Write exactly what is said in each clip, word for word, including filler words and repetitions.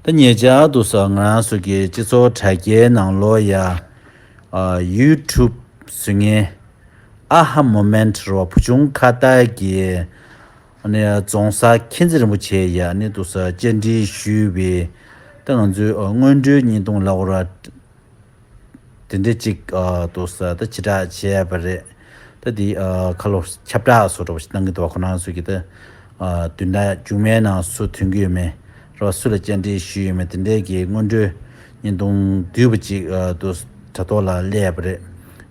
ད་ཉེ་ཆར་དུ་ས་ང་རང་ཚོ་གི་སྤྱི་ཚོགས་དྲ་རྒྱའི་ནང་ལོགས་ཡ། ཨ། ཡུ་ཊུབ་བཟོ་མཁན་ཨ་ཧ་མོ་མེན་ཊི་རོ་བུ་ཆུང་ཁ་བཏགས་ཀྱི་ཨ་ནི་རྫོང་སར་མཁྱེན་བརྩེ་རིན་པོ་ཆེ་ཡ་ཨ་ནི་དུ་ས་བཅར་འདྲི་ཞུས་པའི། ད་ང་ཚོའི་ཨ་སྔོན་འགྲོའི་བརྙན་ཐུང་ལབ་དགོས་ར། དེ་འདྲ་ཅིག་ཨ་འདུག་ས་ད་ཕྱི་བསྒྲགས་བྱས་པ་རེད། ད་འདི་ཨ་ཁ་ལོ་ཁྱབ་བསྒྲགས་བཟོ་འདྲ་བ་ཞིག་གནང་གི་འདུག་བ། ཁོ་རང་ཚོ་གི་ད་ཨ་བདུན་ཕྲག་མཇུག་མའི་ནང་སུ་ཐོན་གི་ཡོད་མེད་ར་བ། སུ་ལ་བཅར་འདྲི་ཞུས་ཡོད་མེད་དེ་འདྲའི་གི་སྔོན་འགྲོའི་བརྙན་ཐུང་བསྡུས་པ་ཅིག་ཨ་འདུག་དྲ་ཐོག་ལ་སླེབས་པ་རེད།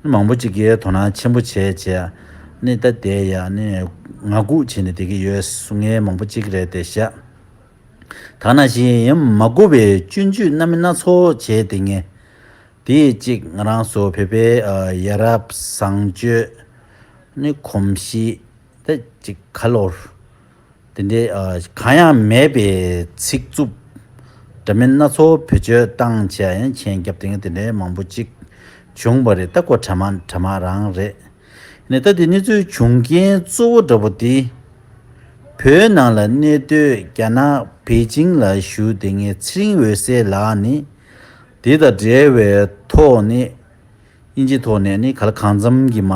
མང་པོ་ཅིག་གིས་དོ་སྣང་ཆེན་པོ་བྱས་བྱས་ནི་ད་དེ་ཡ་ནི་ངང་སྒུག་བྱས་ནས་བསྡད་ཀྱི་ཡོད་གསུང་མཁན་མང་པོ་ཅིག་རེད་དེ་ཤག་ད་ནང་བཞིན་ཡང་མ་དགོས་པའི་སྐྱོན་བརྗོད་སྣ་མིན་སྣ་ཚོགས་བྱས་བསྡད་མཁན། དེ་གཅིག་ང་རང་ཚོ་བོད་པའི་ཨ་ཡ་རབས་བཟང་སྤྱོད་ནི་གོམས་གཤིས་དེ་གཅིག་ག་ལོར་དེ་འདྲའི་ཨ་གང་ཡང་མེད་པའི་ཚིག་རྩུབ་འདྲ་མིན་སྣ་ཚོགས་བེད་སྤྱོད་བཏང་བྱས་ཡང་མཆན་བརྒྱབ་བསྡད་མཁན་དེ་འདྲའི་མང་པོ་གཅིག་བྱུང་བ་རེད། ད་ཁོ་དྲ་མ་དྲ་མ་རང་རེད། ནས་ད་དེ་གནས་ཚུལ་བྱུང་རྐྱེན་གཙོ་བོ་འདྲ་པོ་དེ། བོད་ནང་ལ་གནས་སྡོད་རྒྱ་ནག་པེ་ཅིང་ལ་བཞུགས་བསྡད་མཁན་ཚེ་རིང་འོད་ཟེར་ལགས་ནི། དེ་དང་འབྲེལ་བའི་ཐོག་ནས་དབྱིན་ཇིའི་ཐོག་ནས་ནི་ག་ལ་གང་འཚམ་གྱི་མ་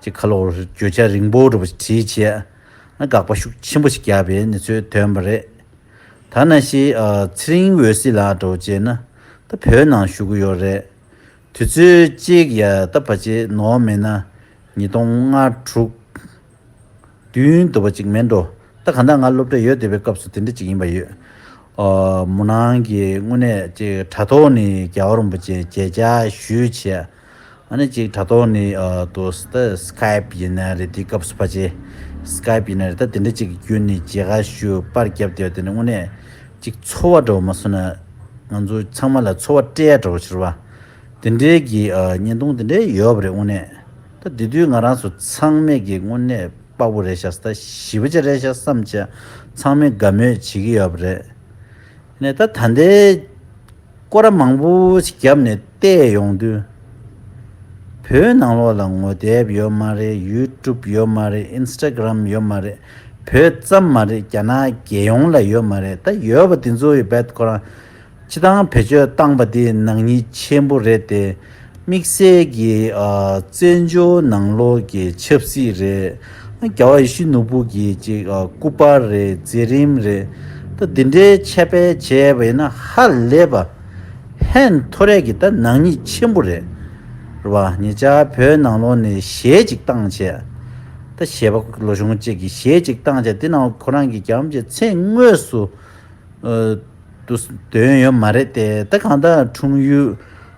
ཅིག་ཁ་ལོ་བརྗོད་བྱ་རིང་པོ་འདྲ་པོ་ཞིག་བྲིས་བྱས་ན་དགག་པ་ཤུགས་ཆེན་པོ་ཞིག་བརྒྱབ་པའི་གནས་ཚུལ་ཐོན་པ་རེད། ད་ནང་བཞིན་ཨ་ཚེ་རིང་འོད་ཟེར་ལགས་འདྲ་པོ་བྱས་ན་ད་བོད་ནང་བཞུགས་ཀྱི་ཡོད་རེད། དུས་ཚོད་གཅིག་ཡ་ད་ཕལ་ཆེར་ནོར་མེད་ན་ཉིས་སྟོང་ལྔ་དྲུག་བདུན་དུ་བ་ཅིག་མེད་འགྲོ། ད་གང་ལྟར་ང་སློབ་གྲྭ་ཡོད་བསྡད་པའི་སྐབས་སུ་དེ་འདྲ་ཅིག་ཡིན་པ་ཡོད། ཨ་མོ་ནང་གི་དངོས་གནས་ཅིག་དྲ་ཐོག་ནས་རྒྱལ་བ་རིན་པོ་ཆེ་མཇལ་བཅར་ཞུས་བྱས། ཨ་ནི་ཅིག་དྲ་ཐོག་ནས་ཨ་དུ་ད་སི་ཀའེབ་ཡིན་ན་རེད། དེའི་སྐབས་སུ་ཕལ་ཆེར་སི་ཀའེབ་ཡིན་ན་རེད། ད་དེ་འདྲ་ཅིག་བརྒྱུད་ནས་མཇལ་ཁ་ཞུ་པར་བརྒྱབ་བསྡད་པ་དེ་ནི་དངོས་གནས་ཅིག་ཚོར་བ་འདྲ་བོ་མ་སོང་ན་ང་ཚོ་ཚང་མ་ལ་ཚོར་བ་སྤྲད་ཡ་འདྲ་བོ་ཞིག་རེད་བ། དེ་འདྲའི་གི་ཨ་བརྙན་ཐུང་དེ་འདྲའི་ཡོད་པ་རེད་དངོས་གནས། ད་དེ་དུས་ང་རང་ཚོ་ཚང་མས་ཀྱི་དངོས་གནས་དཔའ་བོ་རེད་ཤག་ད་ཞི་བ་ཅིག་རེད་ཤག་བསམ་བྱས་ཚང་མས་དགའ་མོས་བྱེད་ཀྱི་ཡོད་པ་རེད། ནས་ད་ད་ལྟའི་སྐོར་ར་མང་པོ་ཞིག་བརྒྱབ་ནས་བལྟས་ཡོང་དུས། བོད་ནང་ལོགས་ལ་ངོ་དེབ་ཡོད་མ་རེད། ཡུ་ཊུབ་ཡོད་མ་རེད། ཨིན་སི་ཊ་གྷི་རམ་ཡོད་མ་རེད། བོད་ཙམ་མ་རེད། རྒྱ་ནག་རྒྱལ་ཡོངས་ལ་ཡོད་མ་རེད། ད་ཡོད་པ་དེ་ཚོ་ཡི་བེད་ཁོ་རང་སྤྱི་བཏང་བེད་སྤྱོད་བཏང་པ་དེ་ནག་ཉེས་ཆེན་པོ་རེད་དེ། དམིགས་བསལ་གྱི་ཨ་བཙན་བྱོལ་ནང་ལོགས་ཀྱི་ཆབ་སྲིད་རེད། རྒྱལ་བ་ཡིད་བཞིན་ནོར་བུ་གི་ཅིག་ཨ་སྐུ་པར་རེད། མཛད་རིམ་རེད། ད་འདི་འདྲའི་ཆད་པ་བྱས་པ་ཡིན་ན་ཧ་ལས་པ་ཧན་ཐོར་ཡ་གི་ད་ནག་ཉེས་ཆེན་པོ་རེད། རེད་བ། ཉེ་ཆར་བོད་ནང་ལོགས་ནས་གཞས་ཅིག་བཏང་བྱས། ད་གཞས་པ་ལོ་ཆུང་ཅིག་གིས་གཞས་ཅིག་བཏང་བྱས་དེ་ནང་ཁོ་རང་གི་རྒྱལ་བ་རིན་པོ་ཆེ་མཚན་དངོས་སུ། ཨ་དུ་དོན་ཡོད་མ་རེད་དེ། ད་གང་ལྟར་འཁྲུངས་ཡུལ་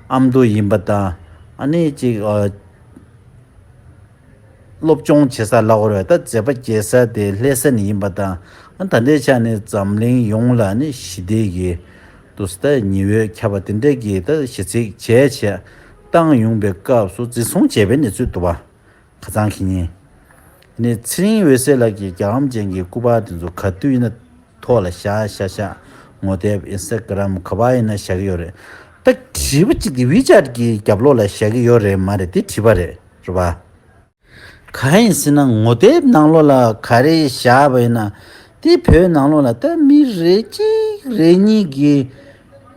ཨ་མདོ་ཡིན་པ་དང་། ཨ་ནི་ཅིག་ཨ་སློབ་སྦྱོང་བྱེད་ས་ལ་འོ་རེད། ད་མཛད་པ་རྒྱས་ས་དེ་ལྷ་ས་ནས་ཡིན་པ་དང་། ཨ་ད་ལྟའི་ཆ་ནས་འཛམ་གླིང་ཡོངས་ལ་ནི་ཞི་བདེ་གི་དུ་ས་ད་ཉི་འོད་ཁྱབ་པ་དེ་འདྲས་ཀྱི་ད་གཞས་ཚིག་བྱས་བྱས་བཏང་ཡོང་པའི་སྐབས་སུ་འཛིན་བཟུང་བྱས་པའི་གནས་ཚུལ་འདུག་བ། ཁ་སང་གི་ཉིན། ནས་ཚེ་རིང་འོད་ཟེར་ལགས་ཀྱི་རྒྱལ་བ་རིན་པོ་ཆེ་གི་སྐུ་པར་དེ་ཚོ་ག་དུས་ཡིན་ན་ཐོག་ལ་བཞག་བཞག་བཞག་ངོ་དེབ་ཨིན་སི་ཊ་གྷི་རམ་ག་པར་ཡིན་ན་བཞག་གི་ཡོད་རེད། ད་བྲིས་པ་གཅིག་དེ་ཝི་ཅེཊ་གི་རྒྱབ་ལོགས་ལ་བཞག་གི་ཡོད་རེད་མ་རེད། དེ་བྲིས་པ་རེད། རེད་བ། གང་ཡིན་ཟེར་ན་ངོ་དེབ་ནང་ལོགས་ལ་ག་རེ་བཞག་པ་ཡིན་ན། དེ་བོད་ནང་ལོགས་ལ་ད་མི་རེ་གཅིག་རེ་གཉིས་ཀྱིས་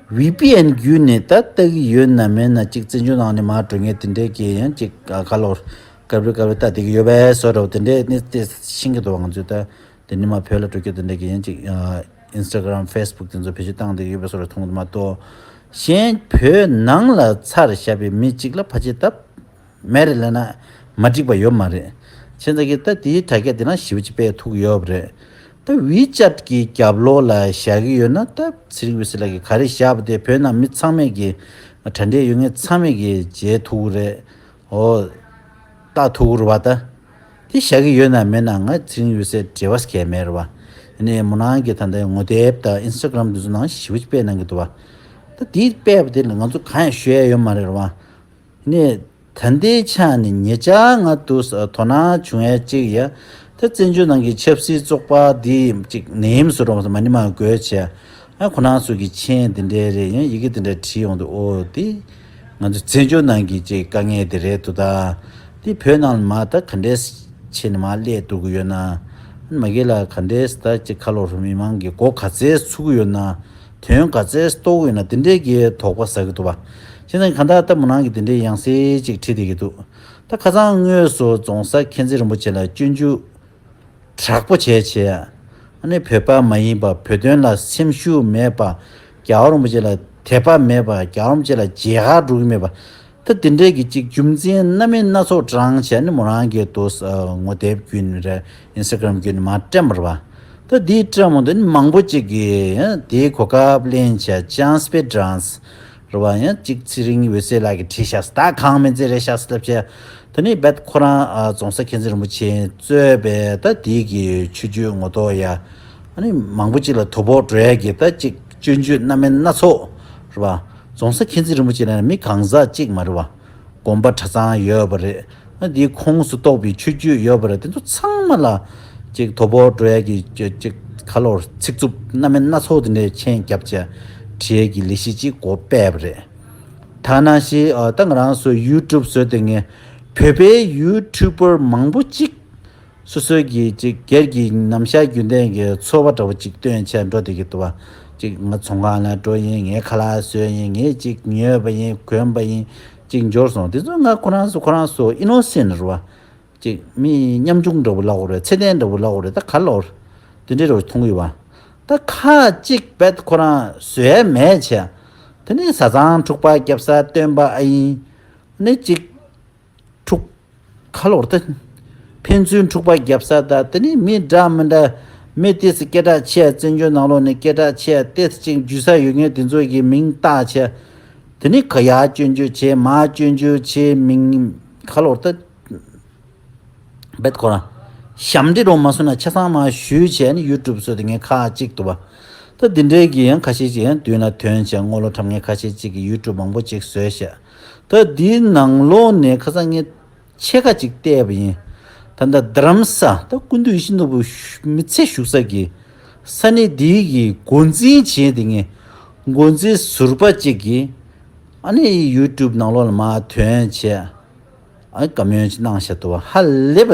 ཝི་པི་ཨེན་བརྒྱུད་ནས་ད་ལྟ་གི་ཡོད་ན་མེད་ན་གཅིག་བཙན་བྱོལ་ནང་ནས་མར་འགྲོ་མཁན་དེ་འདྲས་ཀྱིས་ཡང་གཅིག་ག་ལོར་སྐབས་རེ་སྐབས་རེ་ལྟ་བསྡད་ཀྱི་ཡོད་པའི་བཟོ་འདྲ་བོ་དེ་འདྲས་ནི་དེ་ཤེས་ཀྱི་འདུག་བ། ང་ཚོས་ད་དེ་ནས་མར་བོད་ལ་འགྲོ་རྒྱུ་དེ་འདྲས་ཀྱིས་ཡང་གཅིག་ཨིན་སི་ཊ་གྷི་རམ་ཕེ་སི་བུག་དེ་ཚོ་བེད་སྤྱོད་བཏང་བསྡད་ཀྱི་ཡོད་པའི་བཟོ་འདྲ་མཐོང་གི་འདུག་མ་གཏོགས། གཞན་བོད་ནང་ལ་ཚར་བཞག་པའི་མི་གཅིག་ལ་ཕལ་ཆེར་ད། མེད་རེད་ལབ་ན་མ་འགྲིག་པ་ཡོད་མ་རེད། བྱས་ཙང་གི་ད་དེའི་དྲ་རྒྱ་དེ་ན་ཞེ་པོ་ཅིག་སྤེལ་ཐུབ་ཀྱི་ཡོད་པ་རེད། ད་ཝི་ཅེཊ་གི་རྒྱབ་ལོགས་ལ་བཞག་གི་ཡོད་ན་ད་ཚེ་རིང་འོད་ཟེར་ལགས་ཀྱིས་ག་རེ་བཞག་པ་དེ་བོད་ནང་མི་ཚང་མས་ཀྱི་དྲ་འབྲེལ་ཡོད་མཁན་ཚང་མས་ཀྱི་མཇལ་ཐུབ་ཀྱི་རེད། འོ། ལྟ་ཐུབ་ཀྱི་རེད་བ་ད། དེ་བཞག་གི་ཡོད་ན་མེད་ན་ང་ཚེ་རིང་འོད་ཟེར་འབྲེལ་བ་གང་ཡང་མེད་རེད་བ། ཡིན་ནའི་མོ་རང་གི་ད་ལྟའི་ངོ་དེབ་དང་ཨིན་སི་ཊ་གྷི་རམ་དེ་ཚོ་ནང་ཞེ་པོ་ཅིག་སྤེལ་གནང་གི་འདུག་བ། ད་དེ་སྤེལ་བ་དེ་ལ་ང་ཚོ་གང་ཡང་ཞུ་ཡ་ཡོད་མ་རེད་བ། ནས་ད་ལྟའི་ཆ་ནས་ཉེ་ཆར་ང་དུ་ས་དོ་སྣང་བྱུང་ཡ་གཅིག་ཡ། ད་བཙན་བྱོལ་ནང་གི་ཆབ་སྲིད་བཙོག་པ་འདི་གཅིག་ནེམ་སུ་རོང་ས་མ་ཎི་མ་དགོས་བྱས། ཨ་ཁོ་རང་ཚོ་གི་མཆན་འདི་འདྲའི་རེད། ཡང་ཡི་གེ་འདི་འདྲ་བྲིས་ཡོང་དུས་ཨོ་དེ་ང་ཚོ་བཙན་བྱོལ་ནང་གི་གཅིག་དཀའ་ངལ་འདི་རེད་འདུག་ད། དེ་བོད་ནང་ལ་མ་ད་ག་འདྲས་བྱས་ནས་མ་སླེབས་ཐུབ་ཀྱི་ཡོད་ན། མ་གི་ལ་ག་འདྲས་ད་གཅིག་ཁ་ལོ་རུ་མི་མང་གི་མགོ་ག་ཚད་ཚུགས་ཀྱི་ཡོད་ན། དོན་ག་ཚད་རྟོགས་ཡོད་ན་དེ་འདྲའི་གི་དོགས་པ་ཟ་གི་འདུག་བ། བྱས་ཙང་གང་ལྟར་ད་མོ་རང་གིས་དེ་འདྲའི་ཡང་སེ་ཅིག་བྲིས་བསྡད་ཀྱི་འདུག་ད་ཁ་སང་དངོས་སུ་རྫོང་སར་མཁྱེན་བརྩེ་རིན་པོ་ཆེ་ལ་སྤྱོད་འཇུག་དྲག་པོ་བྱས་བྱས། ཨ་ནི་བོད་པ་མ་ཡིན་པ། བོད་དོན་ལ་སེམས་ཤུགས་མེད་པ། རྒྱལ་བ་རིན་པོ་ཆེ་ལ་དད་པ་མེད་པ། རྒྱལ་བ་རིན་པོ་ཆེ་ལ་མཇལ་ཁ་འགྲོ་གི་མེད་པ། ད་དེ་འདྲའི་གི་ཅིག་རྒྱུ་མཚན་སྣ་མིན་སྣ་ཚོགས་དྲངས་བྱས་ནི་མོ་རང་གི་དུ་ངོ་དེབ་བརྒྱུད་ནས་རེད། ཨིན་སི་ཊ་གྷ་རམ་བརྒྱུད་ནས་མར་བཀྲམ་པ་རེད་བ། ད་དེའི་བཀྲམ་འོང་དུས་ནི་མང་པོ་ཅིག་གིས་དེའི་གོ་སྐབས་ལེན་བྱས་ཅན་སྤེ་དྲངས་རེད་བ། ཡང་ཅིག་ཚེ་རིང་འོད་ཟེར་ལགས་ཀྱིས་བྲིས་ཤག་ད་གང་མིན་ཚད་རེད་ཤག་ལབ་བྱས། ད་ནི་རྦད་ཁོ་རང་ཨ་རྫོང་སར་མཁྱེན་བརྩེ་རིན་པོ་ཆེ་གཙོས་པའི་ད་དེའི་གི་ཆོས་བརྒྱུད་ངོ་ཐོག་ཡ། ཨ་ནི་མང་པོ་ཅིག་ལ་དོ་ཕོག་འགྲོ་ཡ་གི་ད་ཅིག་སྤྱོད་འཇུག་སྣ་མིན་སྣ་ཚོགས་རེད་བ། རྫོང་སར་མཁྱེན་བརྩེ་རིན་པོ་ཆེ་ལ་ནི་མི་གང་ཟག་གཅིག་མ་རེད་བ། དགོན་པ་གྲྭ་ཚང་ཡོད་པ་རེད། ཨ་འདིའི་ཁོངས་སུ་གཏོགས་པའི་ཆོས་བརྒྱུད་ཡོད་པ་རེད། དེ་ཚོ་ཚང་མ་ལ་ཅིག་དོ་ཕོག་འགྲོ་ཡ་གི་ཅིག་ཅིག་ག་ལོར་ཚིག་རྩུབ་སྣ་མིན་སྣ་ཚོགས་དེ་འདྲའི་མཆན་བརྒྱབ་བྱས་བྲིས་ཡ་གི་ལས་གཞི་ཅིག་འགོ་སྤེལ་བ་རེད། ད་ནང་བཞིན་ཨ་ད་ང་རང་ཚོ་ཡུ་ཊུབ་བཟོས་དེ་ངས་བོད་པའི་ཡུ་ཊུབ་པར་མང་པོ་ཅིག་སོ་སོའི་གི་ཅིག་སྒེར་གྱི་ནམ་ཞག་རྒྱུན་ལྡན་གྱི་འཚོ་བ་འདྲ་བོ་ཅིག་སྟོན་བྱས་འགྲོ་བསྡད་ཀྱི་འདུག་བ། ཅིག་ང་ཚོང་ཁང་ལ་འགྲོ་ཡིན། ངས་ཁ་ལག་བཟོས་ཡིན། ངས་ཅིག་ཉོས་པ་ཡིན། གོན་པ་ཡིན། ཅིག་འབྱོར་སོང་། དེ་ཚོ་ང་ཁོ་རང་ཚོ་ཁོ་རང་ཚོ་ཨི་ནོ་སེན་ཊི་རེད་བ། ཅིག་མི་ཉམ་ཆུང་འདྲ་བོ་ལབ་དགོས་རེད། ཚད་ལྡན་འདྲ་བོ་ལབ་དགོས་རེད། ད་ག་ལབ་དགོས་རེད། དེ་འདྲའི་འདྲ་བོ་མཐོང་གི་ཡོད་བ། ད་ཁ་ཅིག་རྦད་ཁོ་རང་བཟོས་མེད་བྱས། དེ་ནི་བཟའ་ཚང་འཁྲུག་པ་རྒྱབ་ས་སྟོན་པ་ཨ་ཡིན། ནི་ཅིག་འཁྲུག་ཁ་ལོར་ད། ཕན་ཚུན་འཁྲུག་པ་རྒྱབ་ས་ད། དེ་ནི་མི་འདྲ་མི་འདྲ། མི་ཏོག་ཙམ་སྐད་གྲགས་ཆེ་བ། བཙན་བྱོལ་ནང་ལོགས་ནས་སྐད་གྲགས་ཆེ་བ་ཏོག་ཙམ་ཅིག་འཇུ་ས་ཡོད་མཁན་དེ་ཚོ་གི་མིང་བཏགས་བྱས། དེ་ནི་ག་ཡར་སྐྱོན་བརྗོད་བྱས། མར་སྐྱོན་བརྗོད་བྱས། མིང་ཁ་ལོར་ད། རྦད་ཁོ་རང་ཞབས་འདྲེན་རོགས་མ་སོང་ན་ཆ་ཚང་མ་ཞུས་བྱས་ནི་ཡུ་ཊུབ་བཟོས་ཏེ་ངས་ཁག་གཅིག་འདུག་བ། ད་འདི་འདྲའི་གི་ཡང་ཁ་ཤས་ཅིག་ཡང་མདུན་ལ་ཐོན་བྱས། རྔོག་ལོ་ཁྲབ་མཁན་ཁ་ཤས་ཅིག་གིས་ཡུ་ཊུབ་མང་པོ་ཅིག་བཟོས་བྱས། ད་འདིའི་ནང་ལོགས་ནས་ཁ་སང་ངས་ཕྱེད་ཀ་ཅིག་བལྟས་པ་ཡིན། ད་ལྟ་རྡ་རམ་ས་ད་སྐུ་མདུན་ཡིད་བཞིན་ནོར་བུ་བཞུགས་མི་ཚེ་བཞུགས་ས་གི་ས་གནས་འདིའི་གི་འགོ་འཛིན་བྱས་ཏེ་ངས་འགོ་འཛིན་ཟུར་པ་ཅིག་གིས་ཨ་ནི་ཡུ་ཊུབ་ནང་ལོགས་ལ་མར་ཐོན་བྱས། ཨ་བཀའ་མོལ་ཅིག་གནང་བཞག་འདུག་བ། ཧ་ལས་པ་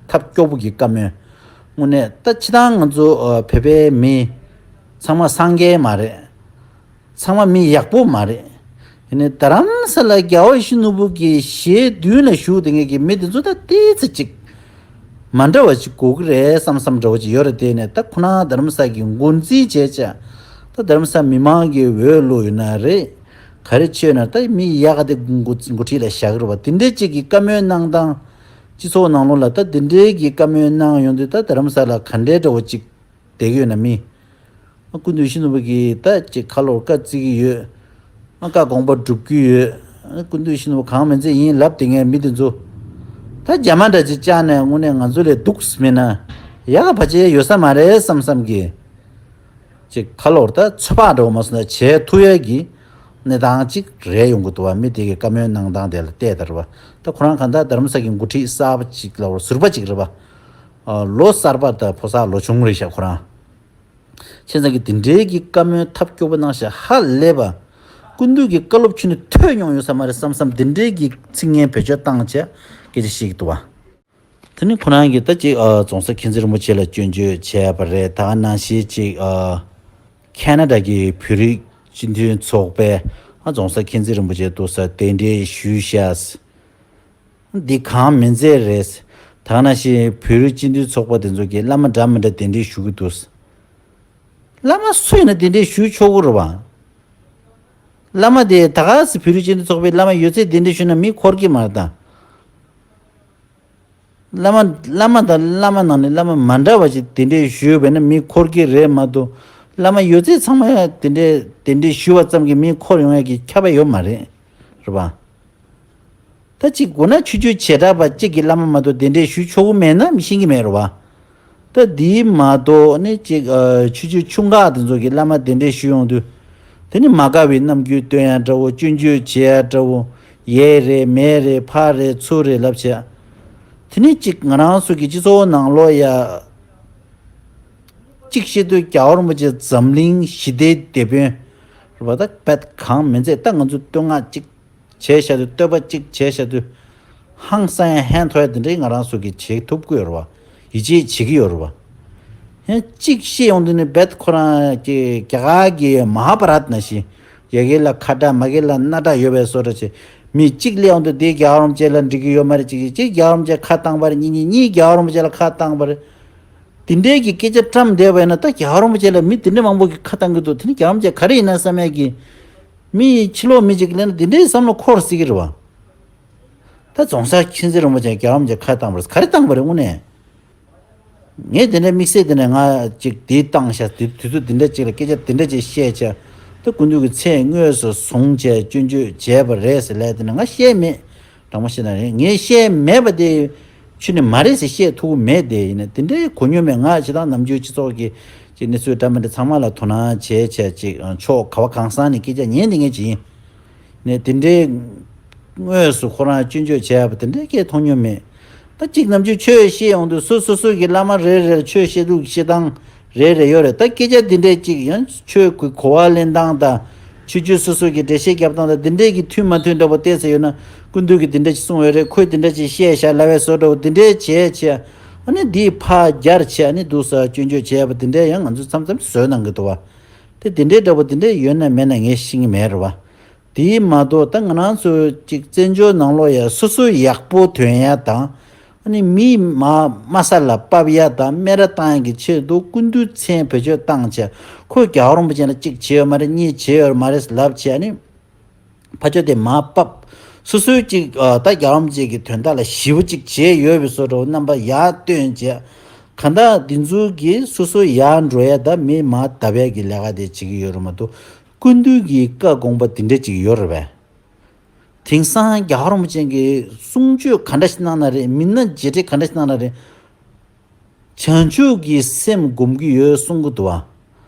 ཐབས་སྐྱོ་པོ་གི་བཀའ་མོལ། དངོས་གནས་ད་སྤྱིར་བཏང་ང་ཚོ་ཨ་བོད་པའི་མི་ཚང་མ་སངས་རྒྱས་མ་རེད། ཚང་མ་མི་ཡག་པོ་མ་རེད། ཡིན་ནའི་རྡ་རམ་ས་ལ་རྒྱལ་བ་ཡིད་བཞིན་ནོར་བུ་གི་ཞལ་མདུན་ལ་བཞུགས་བསྡད་མཁན་གྱི་མི་དེ་ཚོ་ད་ཏོག་ཙམ་ཅིག་མ་འདྲ་བ་ཅིག་དགོས་ཀྱི་རེད་བསམ་བསམ་འདྲ་བོ་ཅིག་ཡོད་རེད། དེ་ནས་ད་ཁོ་རང་རྡ་རམ་ས་གི་འགོ་འཛིན་བྱས་བྱས། ད་རྡ་རམ་ས་མི་མང་གི་འོས་བླུགས་ཡོད་ན་རེད། ག་རེ་བྱས་ན་ད་མི་ཡག་ག་དེ་འགོ་འགོ་ཁྲིད་ལ་བཞག་གི་རེད་བ། དེ་འདྲའི་ཅིག་གི་བཀའ་མོལ་གནང་སྟངས། སྤྱི་ཚོགས་ནང་ལོགས་ལ་ད་དེ་འདྲའི་གི་བཀའ་མོལ་གནང་ཡོང་དུས་ད་རྡ་རམ་ས་ལ་ག་འདྲའི་འདྲ་བོ་ཅིག་བསྡད་ཀྱི་ཡོད་ན་མི། ཨ་སྐུ་མདུན་ཡིད་བཞིན་ནོར་བུ་གིས་ད་ཅིག་ཁ་ལོར་བཀའ་བརྩི་གི་ཡོད། ཨ་བཀའ་དགོངས་པ་སྒྲུབ་ཀྱི་ཡོད། ཨ་སྐུ་མདུན་ཡིད་བཞིན་ནོར་བུ་གང་མིན་ཚད་ཡིན་ལབ་བསྡད་མཁན་མི་དེ་ཚོ། ད་རྒྱ་མ་འདྲ་ཅིག་བཅར་ནས་དངོས་གནས་ང་ཚོ་ལས་སྡུག་མེད་ན་ཡག་ག་བ་ཅིག་ཡོད་ས་མ་རེད་བསམ་བསམ་གི། ཅིག་ཁ་ལོར་ད་ཚོད་དཔག་འདྲ་བོ་མ་སོང་ན་བྱེད་ཐུབ་ཡས་ཀྱི་གནས་སྟངས་ཅིག་རེད་ཡོང་གི་འདུག་བ། མི་དེ་གི་བཀའ་མོལ་གནང་སྟངས་དེ་ལ་བལྟས་ད་རེད་བ། ད་ཁོ་རང་གང་ལྟར་རྡ་རམ་ས་གི་འགོ་ཁྲིད་གསར་པ་ཅིག་ལབ་དགོས་རེད། ཟུར་པ་ཅིག་རེད་བ། ཨ་ལོ་གསར་པ་ད་ཕོ་གསར་ལོ་ཆུང་རེད་ཤག་ཁོ་རང་། བྱས་ཙང་གི་དེ་འདྲའི་གི་བཀའ་མོལ་ཐབས་སྐྱོ་པོ་གནང་ཤག་ཧ་ལས་པ། སྐུ་མདུན་གྱི་བཀའ་སློབ་ཁྱོན་ནས་ཐོས་མྱོང་ཡོད་ས་མ་རེད་བསམ་བསམ་དེ་འདྲའི་གི་ཚིག་ངན་བེད་སྤྱོད་བཏང་བྱས་སྐད་ཆ་བཤད་ཀྱི་འདུག་བ། དེ་ནི་ཁོ་རང་གིས་ད་ཅིག་ཨ་རྫོང་སར་མཁྱེན་བརྩེ་རིན་པོ་ཆེ་ལ་སྐྱོན་བརྗོད་བྱས་པ་རེད། ད་ག་ནང་བཞིན་ཅིག་ཨ་ཁ་ན་ཌ་གི་བོད་རིགས་སྤྱི་མཐུན་ཚོགས་པས་ཨ་རྫོང་སར་མཁྱེན་བརྩེ་རིན་པོ་ཆེ་འདུག་སར་གདན་འདྲེན་ཞུས་ཤག་འདི་གང་མིན་ཚད་རེད། ད་ག་ནང་བཞིན་བོད་རིགས་སྤྱི་མཐུན་ཚོགས་པ་དེ་ཚོ་གིས་བླ་མ་འདྲ་མི་འདྲ་གདན་འདྲེན་ཞུ་གི་འདུག་བླ་མ་སུ་ཡིན་ན་གདན་འདྲེན་ཞུ་ཆོག་གི་རེད་བ། བླ་མ་དེ་ད་ག་སེ་བོད་རིགས་སྤྱི་མཐུན་ཚོགས་པའི་བླ་མ་ཡོད་ཚད་གདན་འདྲེན་ཞུས་ན་མི་འཁོར་གྱི་མ་རེད་ད། བླ་མ་བླ་མ་དང་བླ་མ་ནང་ནས་བླ་མ་མ་འདྲ་བ་ཞིག་གདན་འདྲེན་ཞུས་པས་ན་མི་འཁོར་གྱི་རེད་མ་གཏོགས། བླ་མ་ཡོད་ཚད་ཚང་མ་ཡང་གདན་འདྲེན་གདན་འདྲེན་ཞུས་པ་ཙམ་གྱིས་མི་འཁོར་ཡོང་ཡ་གི་ཁྱབ་པ་ཡོད་མ་རེད། རེད་བ། ད་ཅིག་དགོས་ན་ཆོས་བརྒྱུད་བྱེ་བྲག་པ་གཅིག་གི་བླ་མ་མ་གཏོགས་གདན་འདྲེན་ཞུ་ཆོག་གི་མེད་ན་མི་ཤེས་ཀྱི་མེད་རེད་བ། ད་འདི་མ་གཏོགས་ནི་ཅིག་ཨ་ཆོས་བརྒྱུད་ཆུང་ཁག་དེ་ཚོ་གི་བླ་མ་གདན་འདྲེན་ཞུ་ཡོང་དུས། དེ་ནི་མ་དགའ་བའི་རྣམ་འགྱུར་སྟོན་ཡ་འདྲ་བོ། སྐྱོན་བརྗོད་བྱེད་ཡ་འདྲ་བོ། ཡས་རེད་མས་རེད་ཕར་རེད་ཚུར་རེད་ལབ་བྱས། དེ་ནི་ཅིག་ང་རང་ཚོ་གི་སྤྱི་ཚོགས་ནང་ལོགས་ཡ། གཅིག་བཤད་དུས་རྒྱལ་བ་རིན་པོ་ཆེ་འཛམ་གླིང་ཞི་བདེའི་དེད་དཔོན་རེད་བ། ད་རྦད་གང་མིན་ཚད་ད་ང་ཚོ་བསྟོད་བསྔགས་གཅིག་བྱས་བཞག་དུས། བསྟོད་པ་གཅིག་བྱས་བཞག་དུས། ཧང་སང་ཡང་ཧན་ཐོར་ཡ་དེ་འདྲའི་ང་རང་ཚོ་གིས་བྱེད་ཐུབ་ཀྱི་ཡོད་རེད་བ། ཡིད་ཆེས་བྱེད་ཀྱི་ཡོད་རེད་བ། ཡང་གཅིག་བཤད་ཡོང་དུས་ནི་རྦད་ཁོ་རང་གི་རྒྱ་གར་གྱི་མ་ཧཱ་བྷ་རཏ་ནང་བཞིན་ཡ་གི་ལ་ཁ་བྲལ་མ་གི་ལ་སྣ་བྲལ་ཡོད་པའི་བཟོ་འདྲ་བྱས། མི་གཅིག་སླེབས་ཡོང་དུས་འདི་རྒྱལ་བ་རིན་པོ་ཆེ་ལ་འགྲིག་གི་ཡོད་མ་རེད། གཅིག་གིས་གཅིག་རྒྱལ་བ་རིན་པོ་ཆེ་ཁ་བཏང་པ་རེད། གཉིས་གཉིས་གཉིས་རྒྱལ་བ་རིན་པོ་ཆེ་ལ་ཁ་བཏང་པ་རེད། དེ་འདྲའི་གི་སྐད་ཆ་བཀྲམ་བསྡད་པ་ཡིན་ན་ད་རྒྱལ་བ་རིན་པོ་ཆེ་ལ་མི་དེ་འདྲའི་མང་པོ་གིས་ཁ་བཏང་གི་འདུག་དེ་ནི་རྒྱལ་བ་རིན་པོ་ཆེ་ག་རེ་ཡིན་ན་བསམ་ཡས་ཀྱི། མི་ཕྱི་ལོགས་མི་གཅིག་གིས་ལན་དེ་འདྲའི་བསམ་བློ་འཁོར་སྲིད་ཀྱི་རེད་བ། ད་རྫོང་སར་མཁྱེན་བརྩེ་རིན་པོ་ཆེ་རྒྱལ་བ་རིན་པོ་ཆེ་ཁ་བཏང་པ་རེད། ག་རེ་བཏང་པ་རེད་དངོས་གནས། ངས་དེ་འདྲའི་དམིགས་བསལ་དེ་འདྲ་ང་ཅིག་དེ་བཏང་ཤག་དེ་དུས་ཚོད་དེ་འདྲ་ཅིག་ལ་སྐད་ཆ་དེ་འདྲ་ཅིག་བཤད་བྱས། ད་སྐུ་མདུན་གྱི་མཚན་དངོས་སུ་བཟུང་བྱས་སྐྱོན་བརྗོད་བྱས་པ་རེད་ཟེར་ལབ་དེ་འདྲ་ང་བཤད་མེད། དྲང་པོ་བཤད་ན་རེད། ངས་བཤད་མེད་པ་དེ་ཆུ་ནི་མ་རེད་ཟེར་བཤད་ཐུབ་ཀྱི་མེད་དེ། ཡིན་ན་དེ་འདྲའི་གོ་མྱོང་མེད། ང་ཇི་ལྟར་ནམ་རྒྱུན་སྤྱི་ཚོགས་ཀྱི་ཅིག་གནས་ཚུལ་འདྲ་མི་འདྲ་ཚང་མ་ལ་དོ་སྣང་བྱས་བྱས་ཅིག་ཕྱོགས་ག་བ་གང་ས་ནས་སྐད་ཆ་ཉན་དེ་ངས་ཅིག་ཡིན། ནས་དེ་འདྲའི་དངོས་སུ་ཁོ་རང་སྐྱོན་བརྗོད་བྱས་པ་དེ་འདྲའི་སྐད་མཐོང་མྱོང་མེད། ད་གཅིག་ནམ་རྒྱུན་ཆོས་བཤད་ཡོང་དུས་སུ་སོ་སོ་གི་བླ་མ་རེ་རེར་ཆོས་བཤད་ལུགས་བཤད་སྟངས་རེ་རེ་ཡོད་རེད། ད་སྐད་ཆ་འདི་འདྲའི་གཅིག་ཡང་ཆོས་ཀྱི་གོ་བ་ལེན་སྟངས་དང་ཆོས་བརྒྱུད་སོ་སོ་གི་འགྲེལ་བཤད་རྒྱབ་སྟངས་དང་འདི་འདྲའི་གི་མཐུན་མ་མཐུན་འདྲ་པོ་བལྟས་ཚེ་ཡོད་ན། སྐུ་མདུན་གྱིས་འདི་འདྲ་ཞིག་གསུངས་ཡོད་རེད། ཁོས་འདི་འདྲ་ཞིག་བཤད་བཞག་ལབ་པའི་བཟོ་འདྲ་པོ་འདི་འདྲའི་བྱས་བྱས། ཨ་ནི་འདིས་ཕར་རྒྱར་བྱས། ཨ་ནི་འདུག་སེ་སྐྱོན་བརྗོད་བྱས་པ་འདི་འདྲའི་ཡང་ང་ཚོས་མཚམས་མཚམས་བཟོས་གནང་གི་འདུག་བ། དེ་འདི་འདྲའི་འདྲ་པོ་འདི་འདྲ་ཡོད་ན་མེད་ན་ངས་ཤེས་ཀྱི་མེད་རེད་བ། དེ་མ་གཏོགས་ད་ང་རང་ཚོ་ཅིག་བཙན་བྱོལ་ནང་ལོགས་ཡ་སོ་སོ་ཡག་པོ་ཐོན་ཡ་དང་། ཨ་ནི་མི་མ་དམའ་ས་ལ་ཕབ་ཡ་དང་སྨད་ར་བཏང་ཡ་གི་ཆེད་དུ་སྐུ་མདུན་མཚན་བེད་སྤྱོད་བཏང་བྱས། ཁོས་རྒྱལ་བ་རིན་པོ་ཆེ་ལ་གཅིག་བྱས་ཡོད་མ་རེད། གཉིས་བྱས་ཡོད་མ་རེད་ལབ་བྱས། ཨ་ནི་ཕར་ཕྱོགས་དེ་མར་ཕབ། སོ་སོའི་ཅིག་ཨ་ད་རྒྱལ་བ་རིན་པོ་ཆེ་གི་དོན་དག་ལ་ཞེ་པོ་ཅིག་བྱས་ཡོད་པའི་བཟོ་འདྲ་པོ་རྣམ་པ་ཡར་སྟོན་བྱས། གང་ལྟར་འདི་ཚོ་གིས་སོ་སོ་ཡར་འགྲོ་ཡ་དང་མི་མར་བརྡབ་ཡ་གི་ལས་ཀ་དེ་བྱེད་ཀྱི་ཡོད་རེད་མ་གཏོགས། སྐུ་མདུན་གྱི་བཀའ་དགོངས་པ་དེ་འདྲ་ཅིག་ཡོད་རེད་པས། དེང་སང་རྒྱལ་བ་རིན་པོ་ཆེ་གིས་གསུང་ཆོས་ག་འདྲ་ཞིག་གནང་ན་རེད། མི་སྣ་རྗེས་དྲན་ག་འདྲ་ཞིག་གནང་ན་རེད། བྱང་ཆུབ་ཀྱི་སེམས་སྒོམ་གྱི་ཡོད་གསུང་གི་འདུག་བ།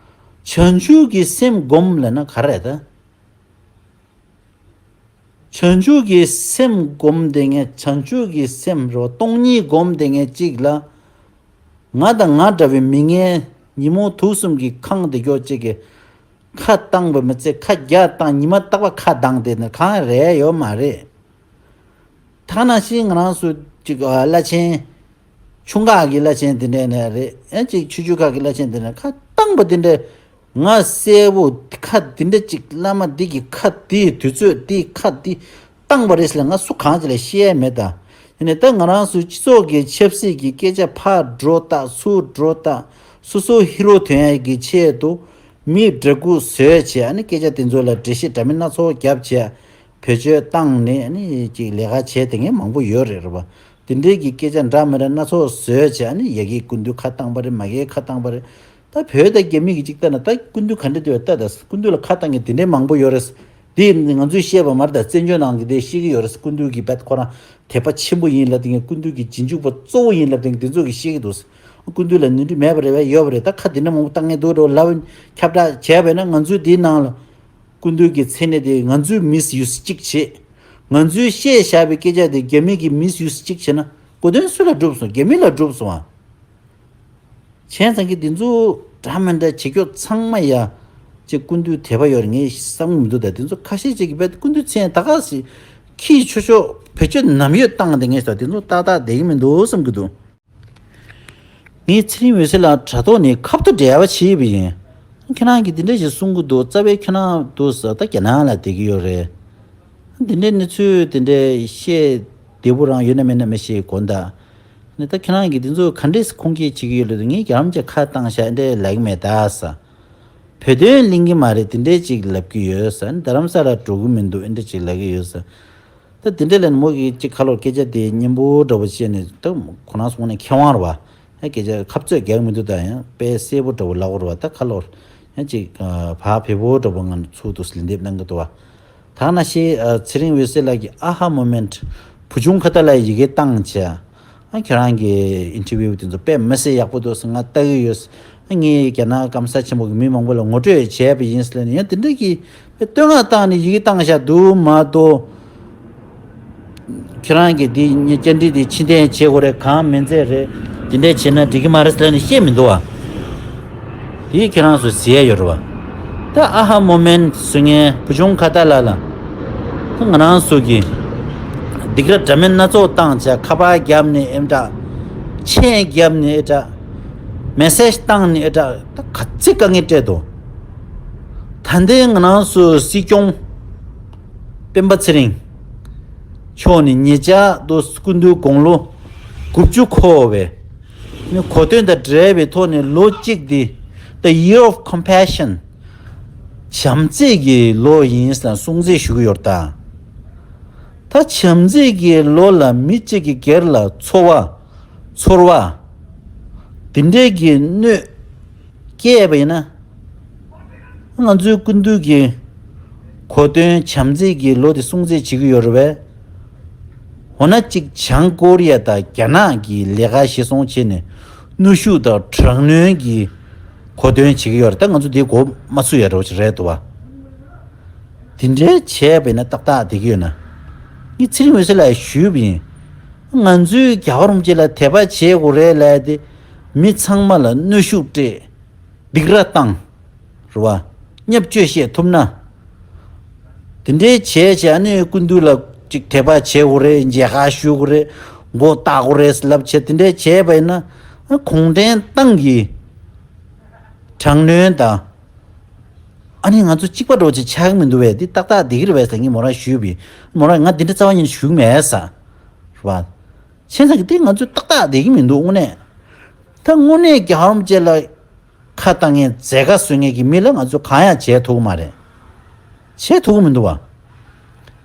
བྱང་ཆུབ་ཀྱི་སེམས་སྒོམ་ལབ་ན་ག་རེ་རེད་ད། བྱང་ཆུབ་ཀྱི་སེམས་སྒོམ་དེ་ངས་བྱང་ཆུབ་ཀྱི་སེམས་རོ་སྟོང་ཉིད་སྒོམ་དེ་ངས་གཅིག་ལ། ང་དང་ང་འདྲ་བའི་མི་ངན་ཉིན་མོ་དུག་གསུམ་གྱི་ཁང་དེ་མགྱོགས་གཅིག་གི་ཁ་བཏང་བ་མི་ཚེ་ཁ་རྒྱ་བཏང་ཉི་མ་རྟག་པ་ཁ་གདངས་དེ་ནི་གང་རེད་ཡོད་མ་རེད། ཐ་ན་ཤི་ང་རང་ཚོ་ཅིག་བླ་ཆེན། ཆུང་ཁག་གི་བླ་ཆེན་དེ་འདྲས་ནས་རེད། ཡང་ཅིག་ཆོས་བརྒྱུད་ཁག་གི་བླ་ཆེན་དེ་འདྲས་ཁ་བཏང་པ་དེ་འདྲས། ང་གསལ་པོ་ཁ་དེ་འདྲས་ཅིག་བླ་མ་འདི་གི་ཁ་དེའི་དུས་ཚོད་དེའི་ཁ་དེ་བཏང་པ་རེད་ཟེར་ལ་ང་སུ་གང་ཅི་ལ་བཤད་ཡ་མེད་ད། ཡིན་ནའི་ད་ང་རང་ཚོའི་སྤྱི་ཚོགས་ཀྱི་ཆབ་སྲིད་ཀྱི་སྐད་ཆ་ཕར་འགྲོ་ད་ཚུར་འགྲོ་ད། སོ་སོ་ཧི་རོ་ཐོན་ཡ་གི་ཆེད་དུ་མི་འདྲ་སྐུ་བཟོས་བྱས། ཨ་ནི་སྐད་ཆ་དེ་ཚོ་ལ་འགྲེལ་བཤད་འདྲ་མིན་སྣ་ཚོགས་བརྒྱབ་བྱས། བེད་སྤྱོད་བཏང་ནས་ཨ་ནི་ཅིག་ལས་ཀ་བྱས་དེ་ངས་མང་པོ་ཡོད་རེད་རེད་པ། དེ་འདྲའི་གི་སྐད་ཆ་འདྲ་མི་འདྲ་སྣ་ཚོགས་བཟོས་བྱས། ཨ་ནི་ཡ་གིའི་སྐུ་མདུན་ཁ་བཏང་པ་རེད། མ་གིའི་ཁ་བཏང་པ་རེད། ད་བོད་དང་རྒྱ་མི་གི་ཅིག་ལྟ་ན་ད་སྐུ་མདུན་ག་འདྲ་འདུག་ལྟ་ད། སྐུ་མདུན་ལ་ཁ་བཏང་མཁན་དེ་འདྲའི་མང་པོ་ཡོད་རེད། འདི་ང་ཚོས་བཤད་པ་མ་རེད་ད། བཙན་བྱོལ་ནང་གི་དེ་ཤེས་ཀྱི་ཡོད་རེད། སྐུ་མདུན་གྱི་བེད་ཁོ་རང་དད་པ་ཆེན་པོ་ཡིན་ལབ་དེ་ངས་སྐུ་མདུན་གྱི་རྗེས་འཇུག་པ་གཙོ་བོ་ཡིན་ལབ་དེ་འདི་ཚོ་གིས་ཤེས་ཀྱི་འདུག་སྐུ་མདུན་ལ་ནོར་འཁྲུལ་མེད་པ་རེད་པས། ཡོད་པ་རེད། ད་ཁ་འདི་འདྲ་མང་པོ་བཏང་མཁན་འདུག་འགྲོ་ལབ་ཁྱབ་བསྒྲགས་བྱས་པས་ན་ང་ཚོས་འདིའི་ནང་ལ། སྐུ་མདུན་གྱི་མཚན་གནས་དེ་ང་ཚོས་མིས་ཡུ་སི་གཅིག་བྱེད། ང་ཚོས་བཤད་བཞག་པའི་སྐད་ཆ་དེ་རྒྱ་མི་གིས་མིས་ཡུ་སི་གཅིག་བྱེད་ན་གོ་དོན་སུ་ལ་འགྲུབ་སོང་། རྒྱ་མི་ལ་འགྲུབ་སོང་ཨ། བྱས་ཙང་གི་འདི་ཚོ་འདྲ་མི་འདྲ་བྱེད་རྒྱུ་ཚང་མ་ཡ། ཅེ་སྐུ་མདུན་དད་པ་ཡོད་རེད་ངས་བསམ་གི་མི་འདུག་ད་འདི་ཚོ་ཁ་ཤས་ཅིག་གིས་བས་སྐུ་མདུན་མཚན་ད་ག་སེ་ཁྱི་ཆོ་ཆོ་བེད་སྤྱོད་ནམ་ཡོད་བཏང་བསྡད་མཁན་ཞིག་ད་འདི་ཚོ་ཏག་ཏག་བསྡད་ཀྱི་མི་འདུག་བསམ་གི་འདུག་ངས་ཚེ་རིང་འོད་ཟེར་ལགས་དྲ་ཐོག་ནས་ཁ་ཐུག་འབྲེལ་བ་བྱས་པ་ཡིན། ཁྱེད་རང་གིས་འདི་འདྲ་ཞིག་གསུང་གི་འདུག་རྩ་བའི་ཁྱེད་རང་འདུག་ཟེར་ད་རྒྱ་ནག་ལ་བསྡད་ཀྱི་ཡོད་རེད། འདི་འདྲའི་གནས་ཚུལ་དེ་འདྲའི་བཤད་བདེ་པོ་རང་ཡོད་ན་མེད་ན་མི་ཤེས་དགོངས་དག་ནི་ད་ཁྱེད་རང་གིས་འདི་ཚོ་ག་འདྲས་ཁུངས་སྐྱེལ་བྱེད་ཀྱི་ཡོད་ལབ་དུས་ངས་རྒྱ་ལམ་གྱི་ཁ་བཏང་ཤག་འདྲས་ལབ་ཀྱི་མེད་ད་ཟེར། བོད་དོན་གླེང་གི་མ་རེད་དེ་འདྲས་ཅིག་ལབ་ཀྱི་ཡོད་ཟེར། རྡ་རམ་ས་ལ་འགྲོ་གི་མི་འདུག་ཨེ་འདྲས་ཅིག་ལབ་ཀྱི་ཡོད་ཟེར། ད་དེ་འདྲས་ལ་མོ་གིས་ཅིག་ཁ་ལོར་སྐད་ཆ་དེ་སྙན་པོ་འདྲ་པོ་བཤད་ནས་ད་ཁོ་རང་ཚོ་ངོས་ནས་མཁས་དབང་རེད་བ། ཧ་སྐད་ཆ་ཁ་རྩོད་རྒྱག་མི་འདུག་ད་ཡང་དཔེ་གསལ་པོ་འདྲ་པོ་ལབ་དགོས་རེད་བ། ད་ཁ་ལོར་ཡང་ཅིག་བག་ཕེབས་པོ་འདྲ་པོ་ང་ཚོ་འདུག་ལན་འདེབས་གནང་གི་འདུག་བ། ད་ནང་བཞིན་ཚེ་རིང་འོད་ཟེར་ལགས་ཀྱིས་ཨ་ཧ་མོ་མེན་ཊི་བུ་ཆུང་ཁ་ཏ་ལ་ཡི་གེ་བཏང་བྱས། ཨ་ཁྱེད་རང་གི་ཨིན་ཊར་བིའུ་དེ་ཚོ་དཔེ་མི་སྲིད་ཡག་པོ་འདུག་ཟེར་ང་ལྟ་གི་ཡོད། ཨ་ངས་རྒྱ་ནག་སྐམ་ས་ཆེན་པོ་གི་མི་མང་པོ་ལ་ངོ་སྤྲོད་བྱས་པ་ཡིན་ཟེར་ནས་ཡང་དེ་འདྲ་གི་དཔེ་བསྟོད་བསྔགས་བཏང་ནས་ཡི་གེ་བཏང་བཞག་འདུག་མ་གཏོགས། ཁྱེད་རང་གིས་འདི་བཅར་འདྲི་འདི་ཕྱིར་འཐེན་བྱེད་དགོས་རེད། གང་མིན་ཚད་རེད། འདི་འདྲས་བྱས་ན་འགྲིག་གི་མ་རེད་ཟེར་ནས་བཤད་མི་འདུག་བ། དེ་ཁྱེད་རང་ཚོས་ཟེར་ཡ་ཡོད་རེད་བ། ད་ཨ་ཧ་མོ་མེན་ཊི་ཟེར་མཁན་བུ་ཆུང་ཁ་ཏ་ལ་ལ། ད་ང་རང་ཚོ་གིས་སྡིགས་ར་འདྲ་མིན་སྣ་ཚོགས་བཏང་བྱས་ཁ་པར་བརྒྱབ་ནས་ཨེམ་འདྲ། མཆན་བརྒྱབ་ནས་ཨེ་འདྲ། མེ་སེ་ཇི་བཏང་ནས་ཨེ་དྲག་ད་ག་ཚད་དཀའ་ངལ་སྤྲད་དོ། ད་ལྟའི་ང་རང་ཚོའི་སྲིད་སྐྱོང་སྤེན་པ་ཚེ་རིང་མཆོག་ནས་ཉེ་ཆར་དུ་སྐུ་མདུན་དགུང་ལོ་དགུ་བཅུ་འཁོར་བའི་གོ་སྟོན་དང་འབྲེལ་བའི་ཐོག་ནས་ལོ་གཅིག་འདི་The Year of Compassion། བྱམས་བརྩེ་གི་ལོ་ཡིན་ཟེར་སྲུང་བརྩི་ཞུ་གི་ཡོད་ད། ད་བྱམས་བརྩེ་གི་ལོ་ལ་མི་གཅིག་གི་སྒེར་ལ་ཚོར་བ། ཚོར་བ། དེ་འདྲའི་གི་གནོད་སྐྱེལ་བ་ཡིན་ན། ང་ཚོའི་སྐུ་མདུན་གྱི་གོ་སྟོན་བྱམས་བརྩེ་གི་ལོ་དེ་སྲུང་བརྩི་བྱེད་ཀྱི་ཡོད་རེད་པས། འོ་ན་གཅིག་བྱང་ཀོ་རི་ཡ་དང་རྒྱ་ནག་གི་ལས་ཀ་གཞིར་བཟུང་བྱས་ནས་གནོན་ཤུགས་དང་དྲག་གནོན་གྱི་གོ་སྟོན་བྱེད་ཀྱི་ཡོད་རེད། ད་ང་ཚོ་དེ་མགོ་མ་ཚོས་ཡ་འདྲ་བོ་ཅིག་རེད་འདུག་བ། དེ་འདྲའི་བྱས་པ་ཡིན་ན་ཏག་ཏག་བསྡད་ཀྱི་ཡོད་ན། ངས་ཚེ་རིང་འོད་ཟེར་ལགས་ཞུས་པ་ཡིན། ང་ཚོའི་རྒྱལ་བ་རིན་པོ་ཆེ་ལ་དད་པ་བྱེད་དགོས་རེད་ལབ་དེ། མི་ཚང་མ་ལ་གནོན་ཤུགས་སྤྲད། སྡིགས་ར་བཏང་། རེད་བ། བརྙས་བཅོས་བཤད་ཐུབ་ན། དེ་འདྲའི་བྱས་བྱས་ཨ་ནི་སྐུ་མདུན་ལ་ཅིག་དད་པ་བྱེད་དགོས་རེད། མཇལ་ཁ་ཞུ་དགོས་རེད། མགོ་བཏགས་དགོས་རེད་ལབ་བྱས་དེ་འདྲའི་བྱས་པ་ཡིན་ན། ཨ་གུང་ཁྲན་ཏང་གི་དྲག་གནོན་དང་། ཨ་ནི་ང་ཚོ་གཅིག་པ་འདྲ་བོ་ཅིག་ཆགས་ཀྱི་མི་འདུག་བས། འདི་ཏག་ཏག་བསྡད་ཀྱི་རེད་བས་ཟེར་ངས་མོ་རང་ཞུས་པས། མོ་རང་ང་འདི་འདྲ་རྩ་བ་ཉིད་ཞུ་གི་མེད་ཟེར། རེད་བ། བྱས་ཙང་གི་འདི་ང་ཚོ་ཏག་ཏག་བསྡད་ཀྱི་མི་འདུག་དངོས་གནས། ད་དངོས་གནས་རྒྱལ་བ་རིན་པོ་ཆེ་ལ་ཁ་བཏང་མཁན་མཛད་དཀའ་བཟོ་མཁན་གྱི་མི་ལ་ང་ཚོ་གང་ཡང་བྱེད་ཐུབ་ཀྱི་མ་རེད། བྱེད་ཐུབ་ཀྱི་མི་འདུག་བ།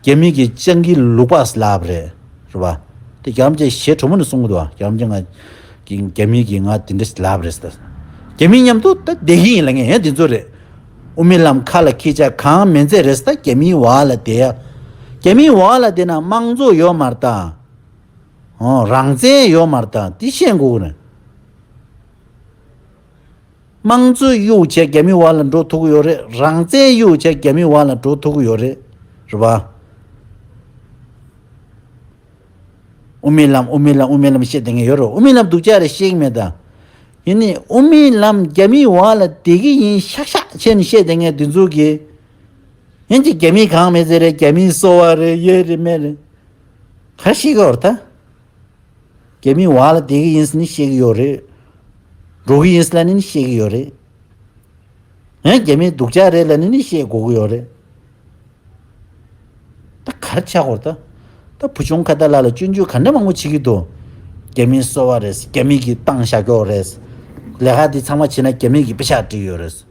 རྒྱ་མི་གི་སྤྱང་ཀི་ལུག་པ་ལབ་རེད། རེད་བ། དེ་རྒྱ་ལམ་ཅན་ཞེ་དྲོན་མོ་ནས་གསུང་གི་འདུག་བ། རྒྱ་ལམ་ཅན་ང་གི་རྒྱ་མི་གི་ང་དེ་འདྲ་ལབ་རེད་ཟེར། རྒྱ་མི་མཉམ་དུ་ད་བསྡད་ཀྱི་ཡིན་ལབ་མཁན་ཡང་དེ་ཚོ་རེད། དབུ་མའི་ལམ་ཁ་ལ་འཁྱེར་བྱས་གང་མི་མཛད་རེད་ཟེར། ད་རྒྱ་མིའི་འོག་ལ་བསྡད་ཡ། རྒྱ་མིའི་འོག་ལ་བསྡད་ན་དམངས་གཙོ་ཡོད་མ་རེད་ད། ཨོ་རང་བཙན་ཡོད་མ་རེད་ད། དེ་ཤེས་དགོས་ཀྱི་རེད། དམངས་གཙོ་གཡུག་བྱས་རྒྱ་མི་འོག་ལ་འགྲོ་ཐུབ་ཀྱི་ཡོད་རེད། རང་བཙན་གཡུག་བྱས་རྒྱ་མི་འོག་ལ་འགྲོ་ཐུབ་ཀྱི་ཡོད་རེད། རེད་པ། དབུ་མའི་ལམ་དབུ་མའི་ལམ་དབུ་མའི་ལམ་བཤད་བསྡད་མཁན་ཡོད་རེད། དབུ་མའི་ལམ་སྡུག་ཅག་རེད་བཤད་ཀྱི་མེད་ད། ཡིན་ནའི་དབུ་མའི་ལམ་རྒྱ་མིའི་འོག་ལ་བསྡད་ཀྱི་ཡིན་ཤག་ཤག་བྱས་ནས་བཤད་བསྡད་མཁན་དེ་ཚོ་གིས། ཡིན་གཅིག་རྒྱ་མིས་གང་མེད་ཟེར་རེད། རྒྱ་མིའི་སོ་པ་རེད། ཡོད་རེད་མེད་རེད། ག་རེ་བཤད་ཀྱི་ཡོད་རེད་ད། རྒྱ་མིའི་འོག་ལ་བསྡད་ཀྱི་ཡིན་ཟེར་ནས་བཤད་ཀྱི་ཡོད་རེད། འགྲོ་གི་ཡིན་ཟེར་ལབ་ནས་ནི་བཤད་ཀྱི་ཡོད་རེད། ཡང་རྒྱ་མིའི་སྡུག་ཅག་རེད་ལབ་ནས་ནི་བཤད་དགོས་ཀྱི་ཡོད་རེད། ད་ག་རེ་ཆགས་ཀྱི་ཡོད་རེད་ད། ད་བུ་ཆུང་ཁ་བརྡ་ལགས་ལ་སྐྱོན་བརྗོད་ག་འདྲ་མང་པོ་བྱེད་ཀྱི་འདུག་རྒྱ་མིའི་སོ་པ་རེད། རྒྱ་མི་གིས་བཏང་བཞག་ཀྱོག་རེད། ལས་ཀ་འདི་ཚང་མ་བྱེད་ན་རྒྱ་མི་གིས་པེ་ཤག་སྤྲད་ཀྱི་ཡོད་རེད། སྤྲད་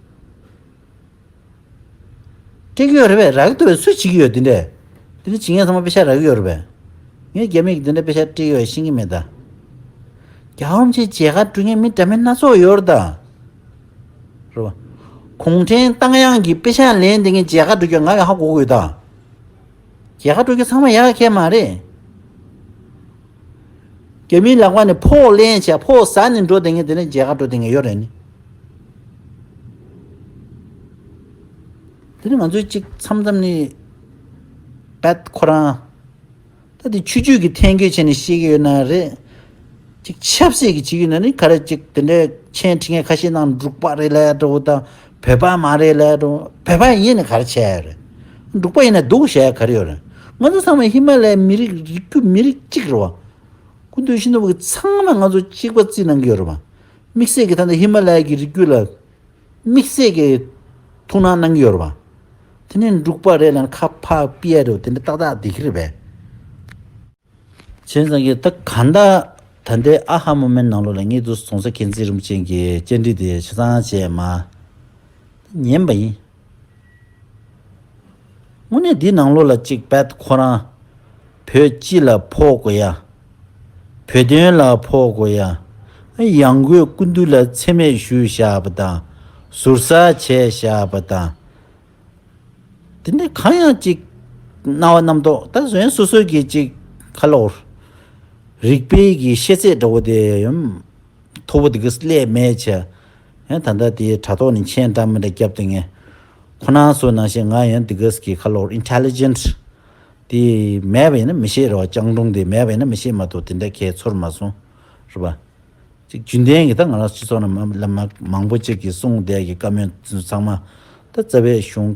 ཀྱི་ཡོད་རེད་པས། རག་གི་འདུག་པས། སུས་བྱེད་ཀྱི་ཡོད་དེ་འདྲས། དེ་འདྲ་བྱེད་མཁན་ཚང་མ་པེ་ཤག་རག་གི་ཡོད་རེད་པས། ངས་རྒྱ་མི་གིས་དེ་འདྲ་པེ་ཤག་སྤྲད་ཀྱི་ཡོད་ཤེས་ཀྱི་མེད་ད། རྒྱལ་བ་རིན་པོ་ཆེ་མཇལ་ཁ་འགྲོ་མཁན་མི་འདྲ་མིན་སྣ་ཚོགས་ཡོད་རེད་ད། རེད་པ། གུང་ཁྲན་ཏང་ཡོན་གྱི་པེ་ཤག་ལེན་བསྡད་མཁན་མཇལ་ཁ་འགྲོ་རྒྱུ་ང་ཡང་ཧ་གོ་གི་ཡོད་ད། མཇལ་ཁ་འགྲོ་རྒྱུ་ཚང་མ་ཡག་གི་མ་རེད། རྒྱ་མིའི་ལག་པ་ནས་ཕོགས་ལེན་བྱས་ཕོགས་ཟ་ནས་འགྲོ་བསྡད་མཁན་དེ་འདྲ་མཇལ་ཁ་འགྲོ་བསྡད་མཁན་ཡོད་རེད་ནི། དེ་ནི་ང་ཚོས་གཅིག་མཚམས་མཚམས་ནས་པད་ཁོ་རང་། ད་དེ་ཆོས་བརྒྱུད་ཀྱི་འཐེན་འཁྱེར་བྱས་ནས་བཤད་ཀྱི་ཡོད་ན་རེད། ཅིག་ཆབ་སྲིད་ཀྱི་བྱེད་ཀྱི་ཡོད་ན་ནི་ག་རེ་ཅིག་དེ་འདྲའི་མཆན་འབྲི་མཁན་ཁ་ཤས་ནང་འབྲུག་པ་རེད་ལབ་ཡ་འདྲ་བོ་དང་བོད་པ་མ་རེད་ལབ་ཡ་འདྲ་བོ། བོད་པ་ཡིན་ནི་ག་རེ་བྱས་ཡ་རེད། འབྲུག་པ་ཡིན་ན་སྡུག་བྱས་ཡ་ག་རེ་ཡོད་རེད། ང་ཚོ་ཚང་མ་ཧི་མ་ལ་ཡའི་མི་རིགས་རིགས་རྒྱུད་མི་རིགས་གཅིག་རེད་བ། སྐུ་མདུན་ཤིན་ཏུ་བ་གི་ཚང་མ་ང་ཚོ་གཅིག་པ་རྩིས་གནང་གི་ཡོད་རེད་བ། དམིགས་བསལ་གྱི་ད་ལྟ་ཧི་མ་ལ་ཡ་གི་རི་རྒྱུད་ལ་དམིགས་བསལ་གྱི་ཐུགས་སྣང་གནང་གི་ཡོད་རེད་བ། དེ་ནས་འབྲུག་པ་རེད་ལབ་ཁ་ཕར་ཕུད་ཡ་རེད་བ། དེ་འདྲ་ཏག་ཏག་བསྡད་ཀྱི་རེད་པས། བྱས་ཙང་གི་ད་གང་ལྟར་ད་ལྟའི་ཨ་ཧ་མོ་མེན་ནང་ལོགས་ལ་ངེད་ཚོ་ཟུང་ཟ་མཁྱེན་བརྩེ་རིན་པོ་ཆེ་གི་བཅར་འདྲི་དེ་ཆ་ཚང་བྱས་མ་ཉན་པ་ཡིན། དངོས་གནས་འདི་ནང་ལོགས་ལ་གཅིག་པད་ཁོ་རང་བོད་སྤྱི་ལ་ཕོག་དགོས་ཡ། བོད་དོན་ལ་ཕོག་དགོས་ཡ། ཡང་སྒོས་སྐུ་མདུན་ལ་མཚན་སྨད་ཞུས་བཞག་པ་དང་ཟུར་ཟ་བྱས་བཞག་པ་དང་། དེ་འདྲ་གང་ཡང་གཅིག་སྣང་བ་རྣམ་རྟོག་ད་གཞན་སོ་སོའི་གི་གཅིག་ཁ་ལོ་རིག་པའི་གི་ཤེས་ཚད་འདྲ་བོ་དེ་ཡང་མཐོ་པོ་དེ་གི་སླེབས་མེད་བྱས། ཡང་ད་ལྟ་དེ་དྲ་ཐོག་ནས་མཆན་འདྲ་མི་འདྲ་བརྒྱབ་དེ་ངས་ཁོ་རང་ཚོ་ནང་བཞིན་ང་ཡང་དེ་གི་གི་ཁ་ལོ་ཨིན་ཊེ་ལི་ཇེན་ཊི་དེ་མེད་པ་ཡིན་ན་མི་ཤེས་རེད་བ། སྤྱང་གྲུང་དེ་མེད་པ་ཡིན་ན་མི་ཤེས་མ་གཏོགས་དེ་འདྲ་གས་ཚོར་མ་སོང་། རེད་པ། ཅིག་རྒྱུན་ལྡན་གྱི་ད་ང་རང་སྤྱི་ཚོགས་ནང་མ་ལ་མ་མང་པོ་ཅིག་གིས་གསུངས་བསྡད་ཀྱི་བཀའ་མོལ་ཚང་མ་ད་རྩ་བའི་གཞུང་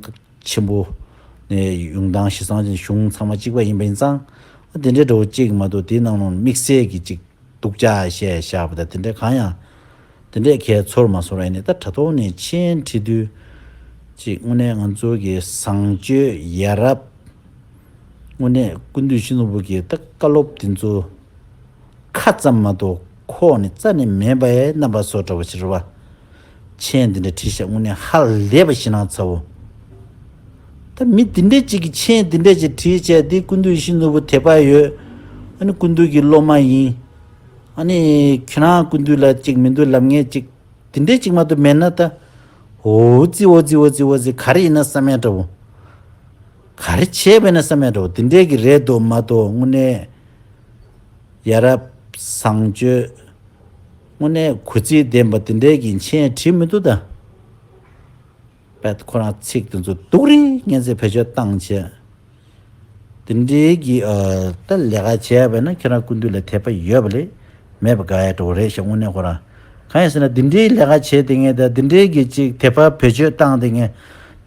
ཆེན་པོ་ནས་ཡོང་སྟངས་གཞི་བཟང་ཅན་གཞུང་ཚང་མ་གཅིག་པ་ཡིན་པ་ཡིན་ཙང་། དེ་འདྲའི་འདྲ་བོ་གཅིག་མ་གཏོགས་དེའི་ནང་ལོགས་དམིགས་བསལ་གྱི་ཅིག་སྡུག་ཅག་བཤད་བཞག་པ་དང་དེ་འདྲ་གང་ཡང་ དེ་འདྲས་ཁས་ཚོར་མ་སོང་ར། ཡིན་ནའི་ད་དྲ་ཐོག་ནས་མཆན་བྲིས་དུས་ཅིག་དངོས་གནས་ང་ཚོ་གི་བཟང་སྤྱོད་ཡ་རབས། དངོས་གནས་སྐུ་མདུན་ཞུ་ནོར་བུ་གི་ད་བཀའ་སློབ་དེ་ཚོ་ཁ་ཙམ་མ་གཏོགས་ཁོག་ནས་རྩ་ནས་མེད་པའི་རྣམ་པ་བཟོ་འདྲ་བོ་ཞིག་རེད་བ། མཆན་འདི་འདྲ་བྲིས་ཤག་དངོས་གནས་ཧ་ལས་པ་ཞེད་སྣང་ཚ་བོ། ད་མི་འདི་འདྲས་ཅིག་གིས་མཆན་འདི་འདྲས་ཅིག་བྲིས་བྱས་འདི་སྐུ་མདུན་ཞུ་ནོར་བུ་དད་པ་ཡོད། ཨ་ནི་སྐུ་མདུན་གྱི་སློབ་མ་ཡིན། ཨ་ནི་ཁྱེད་རང་སྐུ་མདུན་ལ་ཅིག་མི་འདུག་ལབ་མཁན་ཅིག་འདི་འདྲས་ཅིག་མ་གཏོགས་མེད་ན་ད། འོ་ཙི་འོ་ཙི་འོ་ཙི་འོ་ཙི་ག་རེ་ཡིན་ན་བསམ་ཡ་འདྲ་བོ། ག་རེ་བྱས་པས་ན་བསམ་ཡ་འདྲ་བོ་དེ་འདྲས་ཀྱི་རེད་འདུག་མ་གཏོགས་དངོས་གནས་ཡ་རབས་བཟང་སྤྱོད་དངོས་གནས་གུས་བརྩི་ལྡན་པ་དེ་འདྲས་ཀྱི་མཆན་བྲིས་མི་འདུག་ད། པད་ཁོ་རང་ཚིག་དེ་ཚོ་སྡུག་རུས་ངན་ཚད་བེད་སྤྱོད་བཏང་བྱས། དེ་འདྲའི་གི་ཨ་ད་ལས་ཀ་བྱས་པས་ན་ཁྱེད་རང་སྐུ་མདུན་ལ་དད་པ་ཡོད་པ་ལས་མེད་པ་དགག་ཡ་འདྲ་བོ་རེད་ཤག་དངོས་གནས་ཁོ་རང་གང་ཡིན་ཟེར་ན་འདི་འདྲའི་ལས་ཀ་བྱས་དེ་ངས་ད་འདི་འདྲའི་གི་ཅིག་དད་པ་བེད་སྤྱོད་བཏང་དེ་ངས་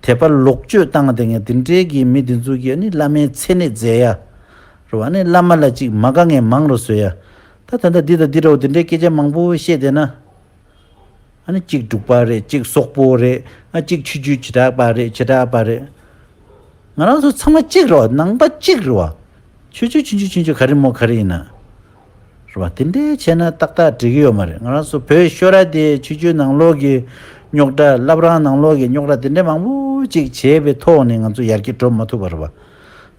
དད་པ་ལོག་སྤྱོད་བཏང་དེ་ངས་འདི་འདྲའི་གི་མི་འདི་ཚོ་གི་ཨ་ནི་བླ་མའི་མཚན་ནས་མཛད་ཡ་རེད་བ། ཨ་ནི་བླ་མ་ལ་ཅིག་མ་དགའ་མཁན་མང་རུ་བཟོ་ཡ། ད་ད་ལྟ་འདི་དང་འདི་འདྲ་བོ་འདི་འདྲའི་སྐད་ཆ་མང་པོ་བཤད་བསྡད་ན། ཨ་ནི་གཅིག་འབྲུག་པ་རེད། གཅིག་སོག་པོ་རེད། ཨ་གཅིག་ཆོས་བརྒྱུད་བྱེ་བྲག་པ་རེད། བྱེ་བྲག་པ་རེད། ང་རང་ཚོ་ཚང་མ་གཅིག་རེད་བ། ནང་པ་གཅིག་རེད་བ། ཆོས་བརྒྱུད་ཆོས་བརྒྱུད་ཆོས་བརྒྱུད་ག་རེ་མོ་ག་རེ་ཡིན་ན། རེད་བ། དེ་འདྲའི་བྱས་ན་ཏག་ཏག་འགྲིག་གི་ཡོད་མ་རེད། ང་རང་ཚོ་བོད་ཤོར་བ་དེ་ཆོས་བརྒྱུད་ནང་ལོགས་ཀྱི་རྙོག་དྲ། བླ་བྲང་ནང་ལོགས་ཀྱི་རྙོག་དྲ་དེ་འདྲ་མང་པོ་ཅིག་བྱས་པའི་ཐོག་ནས་ང་ཚོ་ཡར་རྒྱས་འགྲོ་མ་ཐུབ་པ་རེད་བ།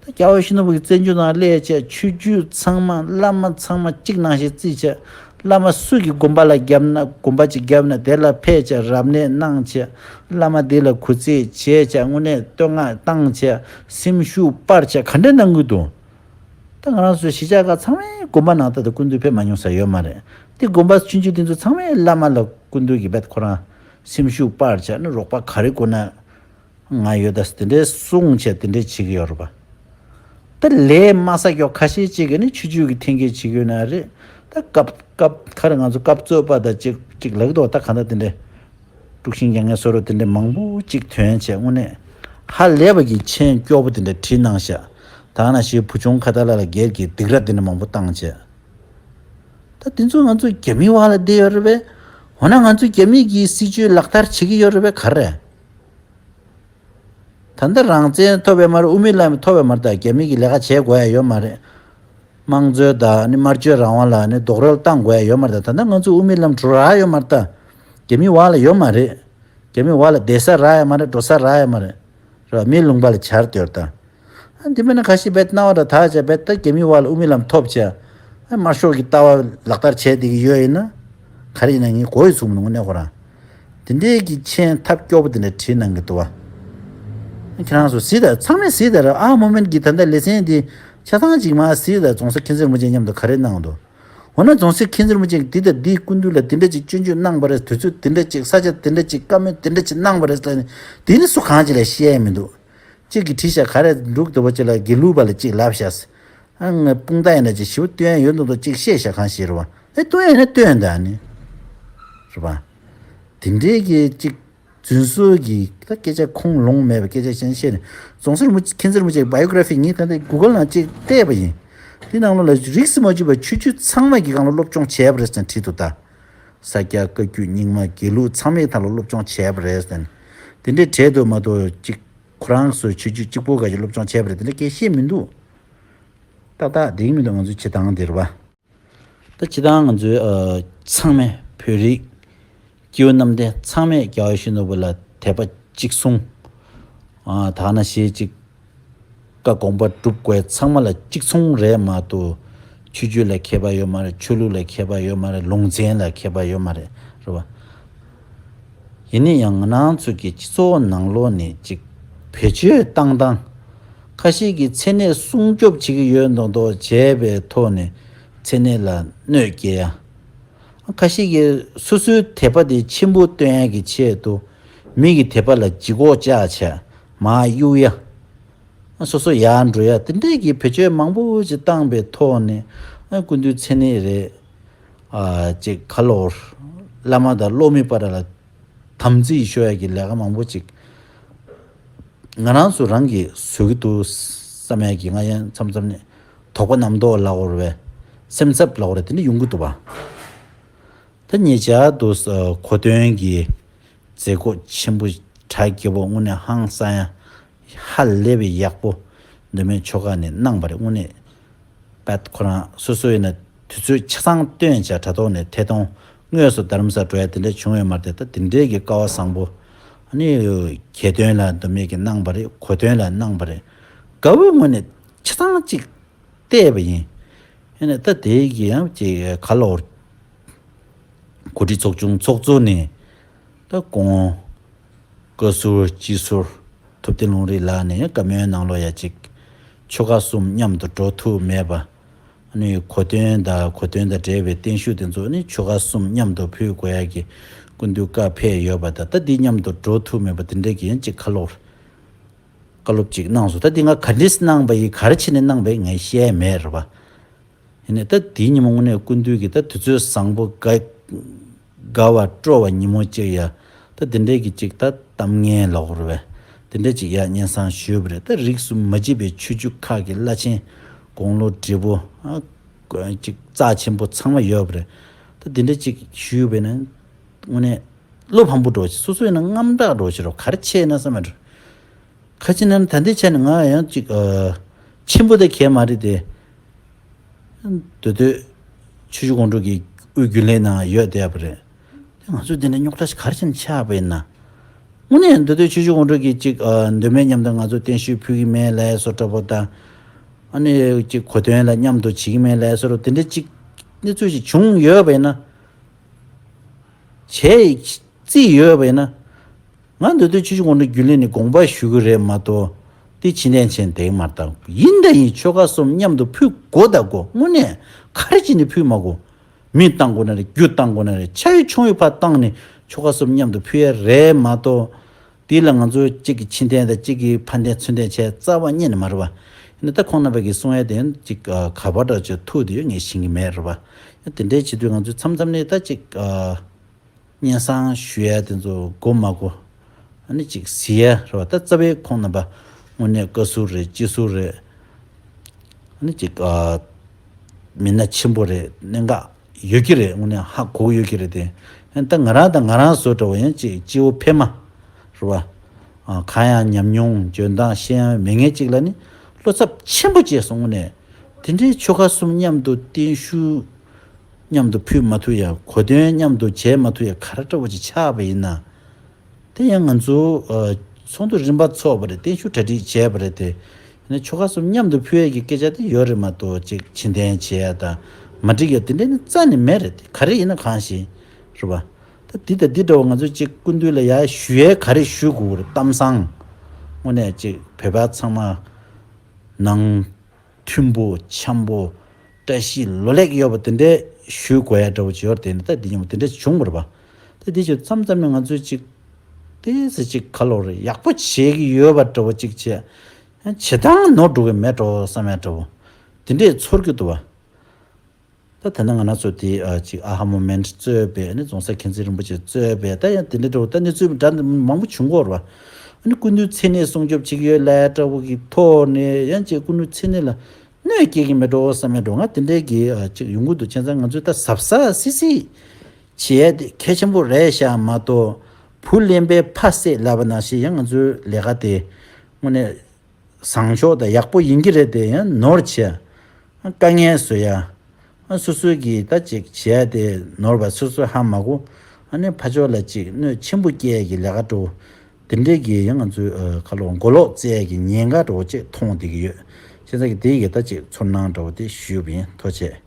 ད་རྒྱལ་བ་ཡིད་བཞིན་ནོར་བུ་གི་བཙན་བྱོལ་ནང་སླེབས་བྱས་ཆོས་བརྒྱུད་ཚང་མ་བླ་མ་ཚང་མ་གཅིག་ནང་བཞིན་བརྩིས་བྱས། བླ་མ་སུ་གི་དགོན་པ་ལ་བརྒྱབ་ན་དགོན་པ་གཅིག་བརྒྱབ་ན་དེ་ལ་ཕེབས་བྱས་རབ་གནས་གནང་བྱས། བླ་མ་དེ་ལ་གུས་བརྩི་བྱས་བྱས་དངོས་གནས་བསྟོད་བསྔགས་བཏང་བྱས་སེམས་ཤུགས་སྤར་བྱས་ག་འདྲ་གནང་གི་འདུག་ད་ང་རང་ཚོ་གཞིས་ཆགས་ཁག་ཚང་མའི་དགོན་པ་ནང་ད་ལྟ་སྐུ་མདུན་ཕེབས་མ་མྱོང་ས་ཡོད་མ་རེད། དེ་དགོན་པ་ཆུང་ཆུང་དེ་ཚོ་ཚང་མས་བླ་མ་ལ་སྐུ་མདུན་གྱི་བེད་ཁོ་རང་སེམས་ཤུགས་སྤར་བྱས་ནས་རོགས་པ་ག་རེ་དགོས་ན། ང་ཡོད་ད་དེ་འདྲའི་གསུང་བྱས་དེ་འདྲའི་བྱེད་ཀྱི་ཡོད་རེད་པ། ད་ལས་དམའ་ས་ཀྱོག་ཁ་ཤས་ཅིག་གིས་ནི་ཆོས་བརྒྱུད་ཀྱི་འཐེན་འཁྱེར་བྱེད་ཀྱི་ཡོད་ན་རེད། ད་སྐབས་སྐབས་ཁ་རེ་ང་ཚོ་སྐབས་རྩོད་པ་དང་ཅིག་ཅིག་ལབ་ཀྱི་འདུག་ད་གང་ལྟར་དེ་འདྲའི་དཀྲུག་ཤིང་རྒྱག་མཁན་བཟོ་འདྲ་དེ་འདྲའི་མང་པོ་ཅིག་ཐོན་བྱས་དངོས་གནས་ཧ་ལས་པ་གི་མཆན་སྐྱོ་པོ་དེ་འདྲ་བྲིས་གནང་ཤག་ད་ནང་བཞིན་བུ་ཆུང་ཁ་ཏ་ལ་ལ་སྒེར་གྱི་སྡིགས་ར་དེ་འདྲ་མང་པོ་བཏང་བྱས། ད་དེ་ཚོ་ང་ཚོ་རྒྱ་མི་བ་ལ་བསྡད་ཡོད་རེད་པས། འོ་ན་ང་ཚོ་རྒྱ་མི་གི་སྲིད་བྱུས་ལག་བསྟར་བྱེད་ཀྱི་ཡོད་རེད་པས་ག་རེ། ད་ལྟ་རང་བཙན་ཐོབ་པའི་མ་རེད། དབུ་མའི་ལམ་ཐོབ་པའི་མ་རེད། ད་རྒྱ་མི་གི་ལས་ཀ་བྱེད་དགོས་ཡ་ཡོད་མ་རེད། དམངས་གཙོའི་ད་ནི་སྨྲ་བརྗོད་རང་དབང་ལ་ནི་རྡོག་རོལ་བཏང་དགོས་ཡ་ཡོད་མ་རེད། ད་ད་ལྟ་ང་ཚོ་དབུ་མའི་ལམ་འགྲོ་རག་ཡོད་མ་རེད། ད་རྒྱ་མི་བ་ལ་ཡོད་མ་རེད། རྒྱ་མི་བ་ལ་བསྡད་ས་རག་ཡ་མ་རེད། འགྲོ་ས་རག་ཡ་མ་རེད། ར་མི་ལུང་པ་ལ་བྱར་སྡོད་ད། ཨ་འདི་མིན་ན་ཁ་ཤས་བེད་སྣང་བ་ར་ཐག་བཅད་བེད་ད་རྒྱ་མི་བ་ལ་དབུ་མའི་ལམ་ཐོབ་བྱས། ཨ་དམར་ཤོག་གི་ལྟ་བ་ལག་བསྟར་བྱས་བསྡད་ཀྱི་ཡོད་ཡིན་ན། ག་རེ་ཡིན་ན་ངས་གོ་ཡི་ཚུགས་མི་འདུག་དངོས་གནས་ཁོ་རང་། དེ་འདྲའི་གི་མཆན་ཐབས་སྐྱོ་པོ་དེ་འདྲ་བྲིས་གནང་གི་འདུག་བ། ཁྱེད་རང་ཚོ་གཟིགས་དང་ཚང་མས་གཟིགས་དང་ར་ཨ་མོ་མེན་གི་ད་ལྟ་ལེ་ཚན་འདི་ཆ་ཚང་ཅིག་མ་གཟིགས་དང་རྫོང་སར་མཁྱེན་བརྩེ་རིན་པོ་ཆེ་མཉམ་དུ་ག་རེ་གནང་འདུག་འོ་ན་རྫོང་སར་མཁྱེན་བརྩེ་རིན་པོ་ཆེ་གིས་འདི་དང་འདིའི་སྐུ་མདུན་ལ་འདི་འདྲ་ཅིག་སྐྱོན་བརྗོད་གནང་བ་རེད། དུས་ཚོད་འདི་འདྲ་ཅིག་ས་ཆ་འདི་འདྲ་ཅིག་བཀའ་མོལ་འདི་འདྲ་ཅིག་གནང་བ་རེད་ཟེར་ནས་འདི་ནི་སུ་གང་ཅིག་ལ་བཤད་ཡ་མི་འདུག་གཅིག་གིས་བྲིས་ཤག་ག་རེ་འདུག་དེ་བ་ཅིག་ལ་དགེ་ལུགས་པ་ལ་གཅིག་ལབ་ཤག་ཨ་ང་དཔུང་རྟགས་ཡིན་ན་ཅིག་ཞིབ་སྟོན་ཡ་ཡོད་མདོག་མདོག་གཅིག་བཤད་ཤག་གང་ཞིག་རེད་བ། ཨེ་སྟོན་ཡ་ཡིན་ན་སྟོན་ད་ནི་རེད་བ། དེ་འདྲའི་གི་གཅིག་རྫུན་བཟོ་གི་ད་སྐད་ཆ་ཁུངས་ལུང་མེད་པའི་སྐད་ཆ་གཞན་བཤད་ནས་རྫོང་སར་མཁྱེན་བརྩེ་རིན་པོ་ཆེའི་བྷའི་ཡོ་གྷ་ར་ཕི་ངས་ད་ལྟ་གུ་གལ་ནང་གཅིག་བལྟས་པ་ཡིན། དེ་ནང་ལོགས་ལ་རིས་སུ་མ་ཆད་པའི་ཆོས་བརྒྱུད་ཚང་མ་གི་སྒང་ལ་སློབ་སྦྱོང་བྱས་པ་རེད་ཟེར་ནས་བྲིས་འདུག་ད། ས་སྐྱ་བཀའ་བརྒྱུད་རྙིང་མ་དགེ་ལུགས་ཚང་མའི་ཐང་ལ་སློབ་སྦྱོང་བྱས་པ་རེད་ཟེར་ནས། དེ་འདྲའི་གྲས་དུ་མ་གཏོགས་གཅིག་ཁོ་རང་ཚོའི་ཆོས་བརྒྱུད་གཅིག་པོ་ག་གི་སློབ་སྦྱོང་བྱས་པ་རེད་དེ་འདྲ་སྐད་བཤད་མི་འདུག་ཏག་ཏག་བསྡད་ཀྱི་མི་འདུག་ང་ཚོའི་བྱེད་སྟངས་འདི་རེད་བ། ད་སྤྱིར་བཏང་ང་ཚོའི་ཨ་ཚང་མས་བོད་རིགས་སྐྱེ་བོ་རྣམས་དེ་ཚང་མས་རྒྱལ་བ་ཡིད་བཞིན་ནོར་བུ་ལ་དད་པ་གཅིག་མཚུངས། ཨ་ད་ནང་བཞིན་གཅིག་བཀའ་དགོངས་པ་སྒྲུབ་དགོས་ཚང་མ་ལ་གཅིག་མཚུངས་རེད་མ་གཏོགས། ཆོས་བརྒྱུད་ལ་ཁྱད་པར་ཡོད་མ་རེད། ཆོས་ལུགས་ལ་ཁྱད་པར་ཡོད་མ་རེད། ལུང་ཚན་ལ་ཁྱད་པར་ཡོད་མ་རེད། རེད་བ། ཡིན་ན་ཡང་ང་རང་ཚོ་གི་སྤྱི་ཚོགས་ནང་ལོགས་ནས་ཅིག་བེད་སྤྱོད་བཏང་སྟངས། ཁ་ཤས་ཀྱིས་མཚན་གནས་སྲུང་སྐྱོབ་བྱེད་ཀྱི་ཡོད་མདོག་མདོག་བྱས་པའི་ཐོག་ནས་མཚན་གནས་ལ་གནོད་སྐྱེལ་ཡ། ཁ་ཤས་ཀྱིས་སོ་སོའི་དད་པ་དེ་ཆེན་པོ་སྟོན་ཡ་གི་ཆེད་དུ་མི་གི་དད་པ་ལ་ལྗིད་ཁོག་བཅག་བྱས་མར་གཡུག་ཡ། སོ་སོ་ཡར་འགྲོ་ཡ་དེ་འདྲས་ཀྱི་བེད་སྤྱོད་མང་པོ་ཅིག་བཏང་པའི་ཐོག་ནས་སྐུ་མདུན་མཚན་གནས་རེད། ཨ་ཅིག་ཁ་ལོར་བླ་མ་དང་སློབ་མའི་བར་ལ་དམ་ཚིག་ཤོར་ཡ་གི་ལས་ཀ་མང་པོ་ཅིག་ང་རང་ཚོ་རང་གིས་བཟོ་གི་འདུག་བསམ་ཡ་གི་ང་ཡང་མཚམས་མཚམས་ནས་དོགས་པ་རྣམ་རྟོག་ལབ་དགོས་རེད་པས། སེམས་འཚབ་ལབ་དགོས་རེད། དེ་འདྲ་ཡོང་གི་འདུག་པ། ད་ཉེ་ཆར་དུ་གོ་སྟོན་གྱི་མཛད་སྒོ་ཆེན་པོ་གྲ་རྒྱས་པོ་དངོས་གནས་ཧང་སང་ཡ་ཧ་ལས་པའི་ཡག་པོ་མདོ་སྨད་ཆོལ་ཁ་ནས་གནང་བ་རེད། དངོས་གནས་པད་ཁོ་རང་སོ་སོ་ཡིན་ན་དུས་ཚོད་ཆ་ཚང་བཏོན་བྱ་དྲ་ཐོག་ནས་ཐད་གཏོང་དངོས་སུ་རྡ་རམ་ས་འགྲོ་ཡ་དེ་འདྲ་བྱུང་ཡོད་མ་རེད་དེ། ད་དེ་འདྲའི་གི་སྐལ་བ་བཟང་པོ་ཨ་ནི་གྱེར་འདོན་ལ་མདོ་སྨད་ཀྱི་གནང་བ་རེད། གོ་སྟོན་ལ་གནང་བ་རེད། དགའ་བོའི་ངོས་ནས་ཆ་ཚང་གཅིག་བལྟས་པ་ཡིན། ཡིན་ནའི་ད་དེའི་གི་ཡང་ཅིག་ཁ་ལོར་གོ་སྒྲིག་ཚོགས་ཆུང་ཚོགས་གཙོ་ནས་ད་ཁོང་བཀའ་ཟུར་སྤྱི་ཟུར་ཐུབ་བསྟན་ལུང་རིགས་ལགས་ནས་ཡང་བཀའ་མོལ་ནང་ལོགས་ཡ་ཅིག་ཆོལ་ཁ་གསུམ་མཉམ་དུ་འགྲོ་ཐུབ་མེད་པ། ཨ་ནི་གོ་སྟོན་དང་གོ་སྟོན་དང་འབྲེལ་བའི་བརྟན་བཞུགས་དེ་ཚོ་ནི་ཆོལ་ཁ་གསུམ་མཉམ་དུ་ཕུལ་དགོས་ཡ་གི་སྐུ་མདུན་བཀའ་ཕེབས་ཡོད་པ་དང་། ད་འདི་མཉམ་དུ་འགྲོ་ཐུབ་མེད་པ་དེ་འདྲ་གི་ཡང་ཅིག་ཁ་ལོར། བཀའ་སློབ་ཅིག་གནང་སོང་། ད་འདི་ང་ག་འདྲས་གནང་པ་ཡིན་ག་རེ་བྱས་ནས་གནང་པ་ཡིན་ངས་བཤད་མེད་རེད་པ། ཡིན་ནའི་ད་འདིའི་ཉིན་མོ་དངོས་གནས་སྐུ་མདུན་གྱིས་ད་དུས་ཚོད་བཟང་པོ་དགའ་དགའ་བ་སྤྲོ་བ་ཉིན་མོ་གཅིག་ཡ། ད་འདི་འདྲས་ཀྱི་ཅིག་ད་གཏམ་ངན་ལོག་རེད་པས། འདི་འདྲས་ཅིག་ཡ་སྙན་སེང་ཞུས་པ་རེད། ད་རིས་སུ་མ་མཆིས་པའི་ཆོས་བརྒྱུད་ཁག་གི་བླ་ཆེན་དགུང་ལོ་བགྲེས་པོ་ཨ་ཅིག་རྩ་ཆེན་པོ་ཚང་མ་ཡོད་པ་རེད། ད་འདི་འདྲས་ཅིག་ཞུས་པས་ན་དངོས་གནས་བློ་ཕམ་པོ་འགྲོ་ཆེ། སོ་སོ་ཡིན་ན་དངངས་སྐྲག་འགྲོ་ཆེ་རོ། ག་རེ་བྱས་ན་བསམ་ཡ་འགྲོ། ཁ་ཅིག་ན་ད་ལྟའི་ཆ་ནས་ང་ཡང་ཅིག་ཨ་ཆེན་པོ་དེ་གས་མ་རེད་དེ། མདོ་སྟོད་ཆུ་བཞི་སྒང་དྲུག་གི་དབུས་རྒྱུན་ལས་ནང་ཡོད་བསྡད་པ་རེད། དེ་ང་ཚོ་འདི་འདྲ་རྙོག་དྲ་ཞིག་ག་རེ་བྱས་ནས་ཆགས་པ་ཡིན་ན། དངོས་གནས་མདོ་སྟོད་ཆུ་བཞི་སྒང་དྲུག་གི་ཅིག་ཨ་མདོ་སྨད་མཉམ་དུ་ང་ཚོ་བརྟན་བཞུགས་ཕུལ་གི་མེད་ལབ་ཡ་བཟོ་འདྲ་པོ་དང་། ཨ་ནི་ཅིག་གོ་སྟོན་ལ་མཉམ་དུ་བྱེད་གི་མེད་ལབ་ཡ་བཟོ་འདྲ་དེ་འདྲ་ཅིག་གནས་ཚུལ་ཞིག་བྱུང་ཡོད་པ་ཡིན་ན། བྱས་རྩིས་ཡོད་པ་ཡིན་ན། ང་མདོ་སྟོད་ཆུ་བཞི་སྒང་དྲུག་རྒྱུན་ལས་ནས་དགོངས་པ་ཞུ་གི་རེད་མ་གཏོགས། དེ་ཕྱིར་འཐེན་བྱས་བསྡད་ཀྱི་མ་རེད། ད་ཡིན་ད་ཡིན་ཆོལ་ཁ་གསུམ་མཉམ་དུ་ཕུལ་དགོས་ད་དགོས། དངོས་གནས་ག་རེ་བྱས་ནས་ཕུལ་མ་དགོས། མི་བཏང་དགོས་ན་རེད། རྒྱུ་བཏང་དགོས་ན་རེད། ཆ་ཡོད་ཆུང་ཡོད་ཕར་བཏང་ནས་ཆོལ་ཁ་གསུམ་མཉམ་དུ་ཕུལ་ཡ་རེད་མ་གཏོགས། དེ་ལ་ང་ཚོ་གཅིག་གིས་ཕྱིར་འཐེན་དང་གཅིག་གིས་ཕར་འཐེན་ཚུར་འཐེན་བྱས་རྩ་བ་ཉིད་ནས་མ་རེད་པ། ཡིན་ན་ད་ཁོང་རྣམ་པ་གིས་གསུང་ཡ་དེ་གཅིག་ག་པར་འདྲ་ཅིག་ཐུག་དེ་ངས་ཤེས་ཀྱི་མེད་རེད་པ། དེ་འདྲའི་བྱེད་དུས་ང་ཚོས་མཚམས་མཚམས་ནས་ད་གཅིག་སྙན་སེང་ཞུ་ཡ་དེ་ཚོ་དགོས་མ་དགོས་ཨ་ནི་ཅིག་གཟིགས་ཡ་རེད་པ། ད་རྩ་བའི་ཁོང་རྣམ་པ་དངོས་གནས་བཀའ་ཟུར་རེད། སྤྱི་ཟུར་རེད། ཨ་ནི་ཅིག་ཨ་མི་སྣ་ཆེན་པོ་རེད། གནད་འགག་ཡོད་ཀྱི་རེད། དངོས་གནས་ཧ་གོ་གི་ཡོད་ཀྱི་རེད་དེ། ཨ་ནི་ད་ང་རང་དང་ང་རང་བཟོ་འདྲ་བོ་ཡང་ཅིག་སྤྱི་བོ་ཕེབས་མ་རེད་པ། ཨ་གང་ཡང་ཉམས་མྱོང་འཇོན་ཐང་ཤེས་ཡོན་མེད་མཁན་ཅིག་ལ་ནི་བློ་འཚབ་ཆེན་པོ་སྐྱེས་སོང་། དངོས་གནས་དེ་འདྲའི་ཆོལ་ཁ་གསུམ་མཉམ་དུ་བརྟན་བཞུགས་མཉམ་དུ་ཕུལ་མ་ཐུབ་ཡ། གོ་སྟོན་མཉམ་དུ་བྱས་མ་ཐུབ་ཡ་ག་རེ་འདྲ་བོ་ཅིག་ཆགས་པ་ཡིན་ན། དེ་ཡང་ང་ཚོ་ཨ་ཚོགས་འདུ་རིམ་པ་ཚོགས་པ་རེད། བརྟན་བཞུགས་གྲ་སྒྲིག་བྱས་པ་རེད་དེ། ཡིན་ན་ཆོལ་ཁ་གསུམ་མཉམ་དུ་ཕུལ་ཡས་ཀྱི་སྐད་ཆ་དེ་ཡོད་རེད་མ་གཏོགས་ཅིག་ཕྱིར་འཐེན་བྱེད་ཡ་དང་མ་འགྲིག་ཡ་དེ་འདྲ་ནི་རྩ་ནས་མེད་རེད། དེ་ག་རེ་ཡིན་ན་གང་ཞིག་རེད་པ། ད་འདི་དང་འདི་འདྲ་བ་ང་ཚོ་ཅིག་སྐུ་མདུན་ལ་ཡ་ཞུ་ཡས་ག་རེ་ཞུ་དགོས་རེད། གཏམ་བཟང་། དངོས་གནས་ཅིག་བོད་པ་ཚང་མ་ནང་མཐུན་པོ་འཆམ་པོ་བཀྲ་ཤིས་ལོ་ལེགས་ཡོད་པ་དེ་འདྲས་ཞུ་དགོས་ཡ་འདྲ་བོ་ཅིག་ཡོད་རེད་དེ། ད་འདི་ཉིན་མོ་དེ་འདྲས་བྱུང་བ་རེད་པ། ད་འདི་ཅིག་མཚམས་མཚམས་ནས་ང་ཚོས་ཅིག་ཏོག་ཙམ་ཅིག་ཁ་ལོ་རེ་ཡག་པོ་བྱེད་ཀྱི་ཡོད་པ་འདྲ་བོ་ཅིག་བྱས། བྱེད་སྟངས་ནོར་འགྲོ་གི་མེད་འགྲོ་བསམ་ཡ་འདྲ་བོ་དེ་འདྲས་ཚོར་གྱི་འདུག་པ། ད་ད་ནང་ང་རང་ཚོ་དེ་ཨ་ཅིག་ཨ་ཧ་མོ་མེན་ཊི་གཙོས་པའི་ཨ་ནི་རྫོང་སར་མཁྱེན་བརྩེ་རིན་པོ་ཆེ་གཙོས་པའི་ད་ཡང་དེ་འདྲ་འདྲ་བོ་ད་གནས་ཚུལ་འདྲ་མང་པོ་བྱུང་གི་ཡོད་རེད་པ། ཨ་ནི་སྐུ་མདུན་མཚན་གནས་སྲུང་སྐྱོབ་བྱེད་ཀྱི་ཡོད་ལབ་ཡ་འདྲ་བོ་གི་ཐོག་ནས་ཡང་ཅིག་སྐུ་མདུན་མཚན་གནས་ལ་གནོད་སྐྱེལ་གྱི་མེད་འགྲོ་བསམ་ཡ་འདྲ་བོ་ང་དེ་འདྲའི་གི་ཨ་ཅིག་ཡོང་གི་འདུག་བྱས་ཙང་ང་ཚོས་ད་གཟབ་གཟབ་སིག་སིག་བྱེད་ཡ་དེ་གལ་ཆེན་པོ་རེད་ཤག་མ་གཏོགས། བུ་གླེན་པས་ཕ་བསད་ལབ་པ་ནང་བཞིན་ཡང་ང་ཚོའི་ལས་ཀ་དེ་དངོས་གནས་བཟང་ཕྱོགས་དང་ཡག་པོ་ཡིན་གྱི་རེད་དེ། ཡང་ནོར་བྱས་དཀའ་ངལ་བཟོ་ཡ། སོ་སོའི་གི་ད་ཅིག་བྱས་ཏེ་ནོར་བ་སོ་སོ་ཧ་མ་གོ། ཨ་ནི་ཕ་ཕྱོགས་ལ་ཅིག་གནོད་ཆེན་པོ་སྐྱེལ་གི་ལས་ཀ་འགྲོ། དེ་འདྲའི་གི་ཡང་ང་ཚོའི་ཁ་ལོ་མགོ་ལོག་བཙལ་གི་ཉེན་ཁ་འགྲོ་ཅིག་མཐོང་བསྡད་ཀྱི་ཡོད། བྱས་ཙང་གི་དེ་གི་ད་ཅིག་ཚོར་སྣང་འདྲ་བོ་དེ་ཞུས་པ་ཡིན། ཐུགས་རྗེ་ཆེ།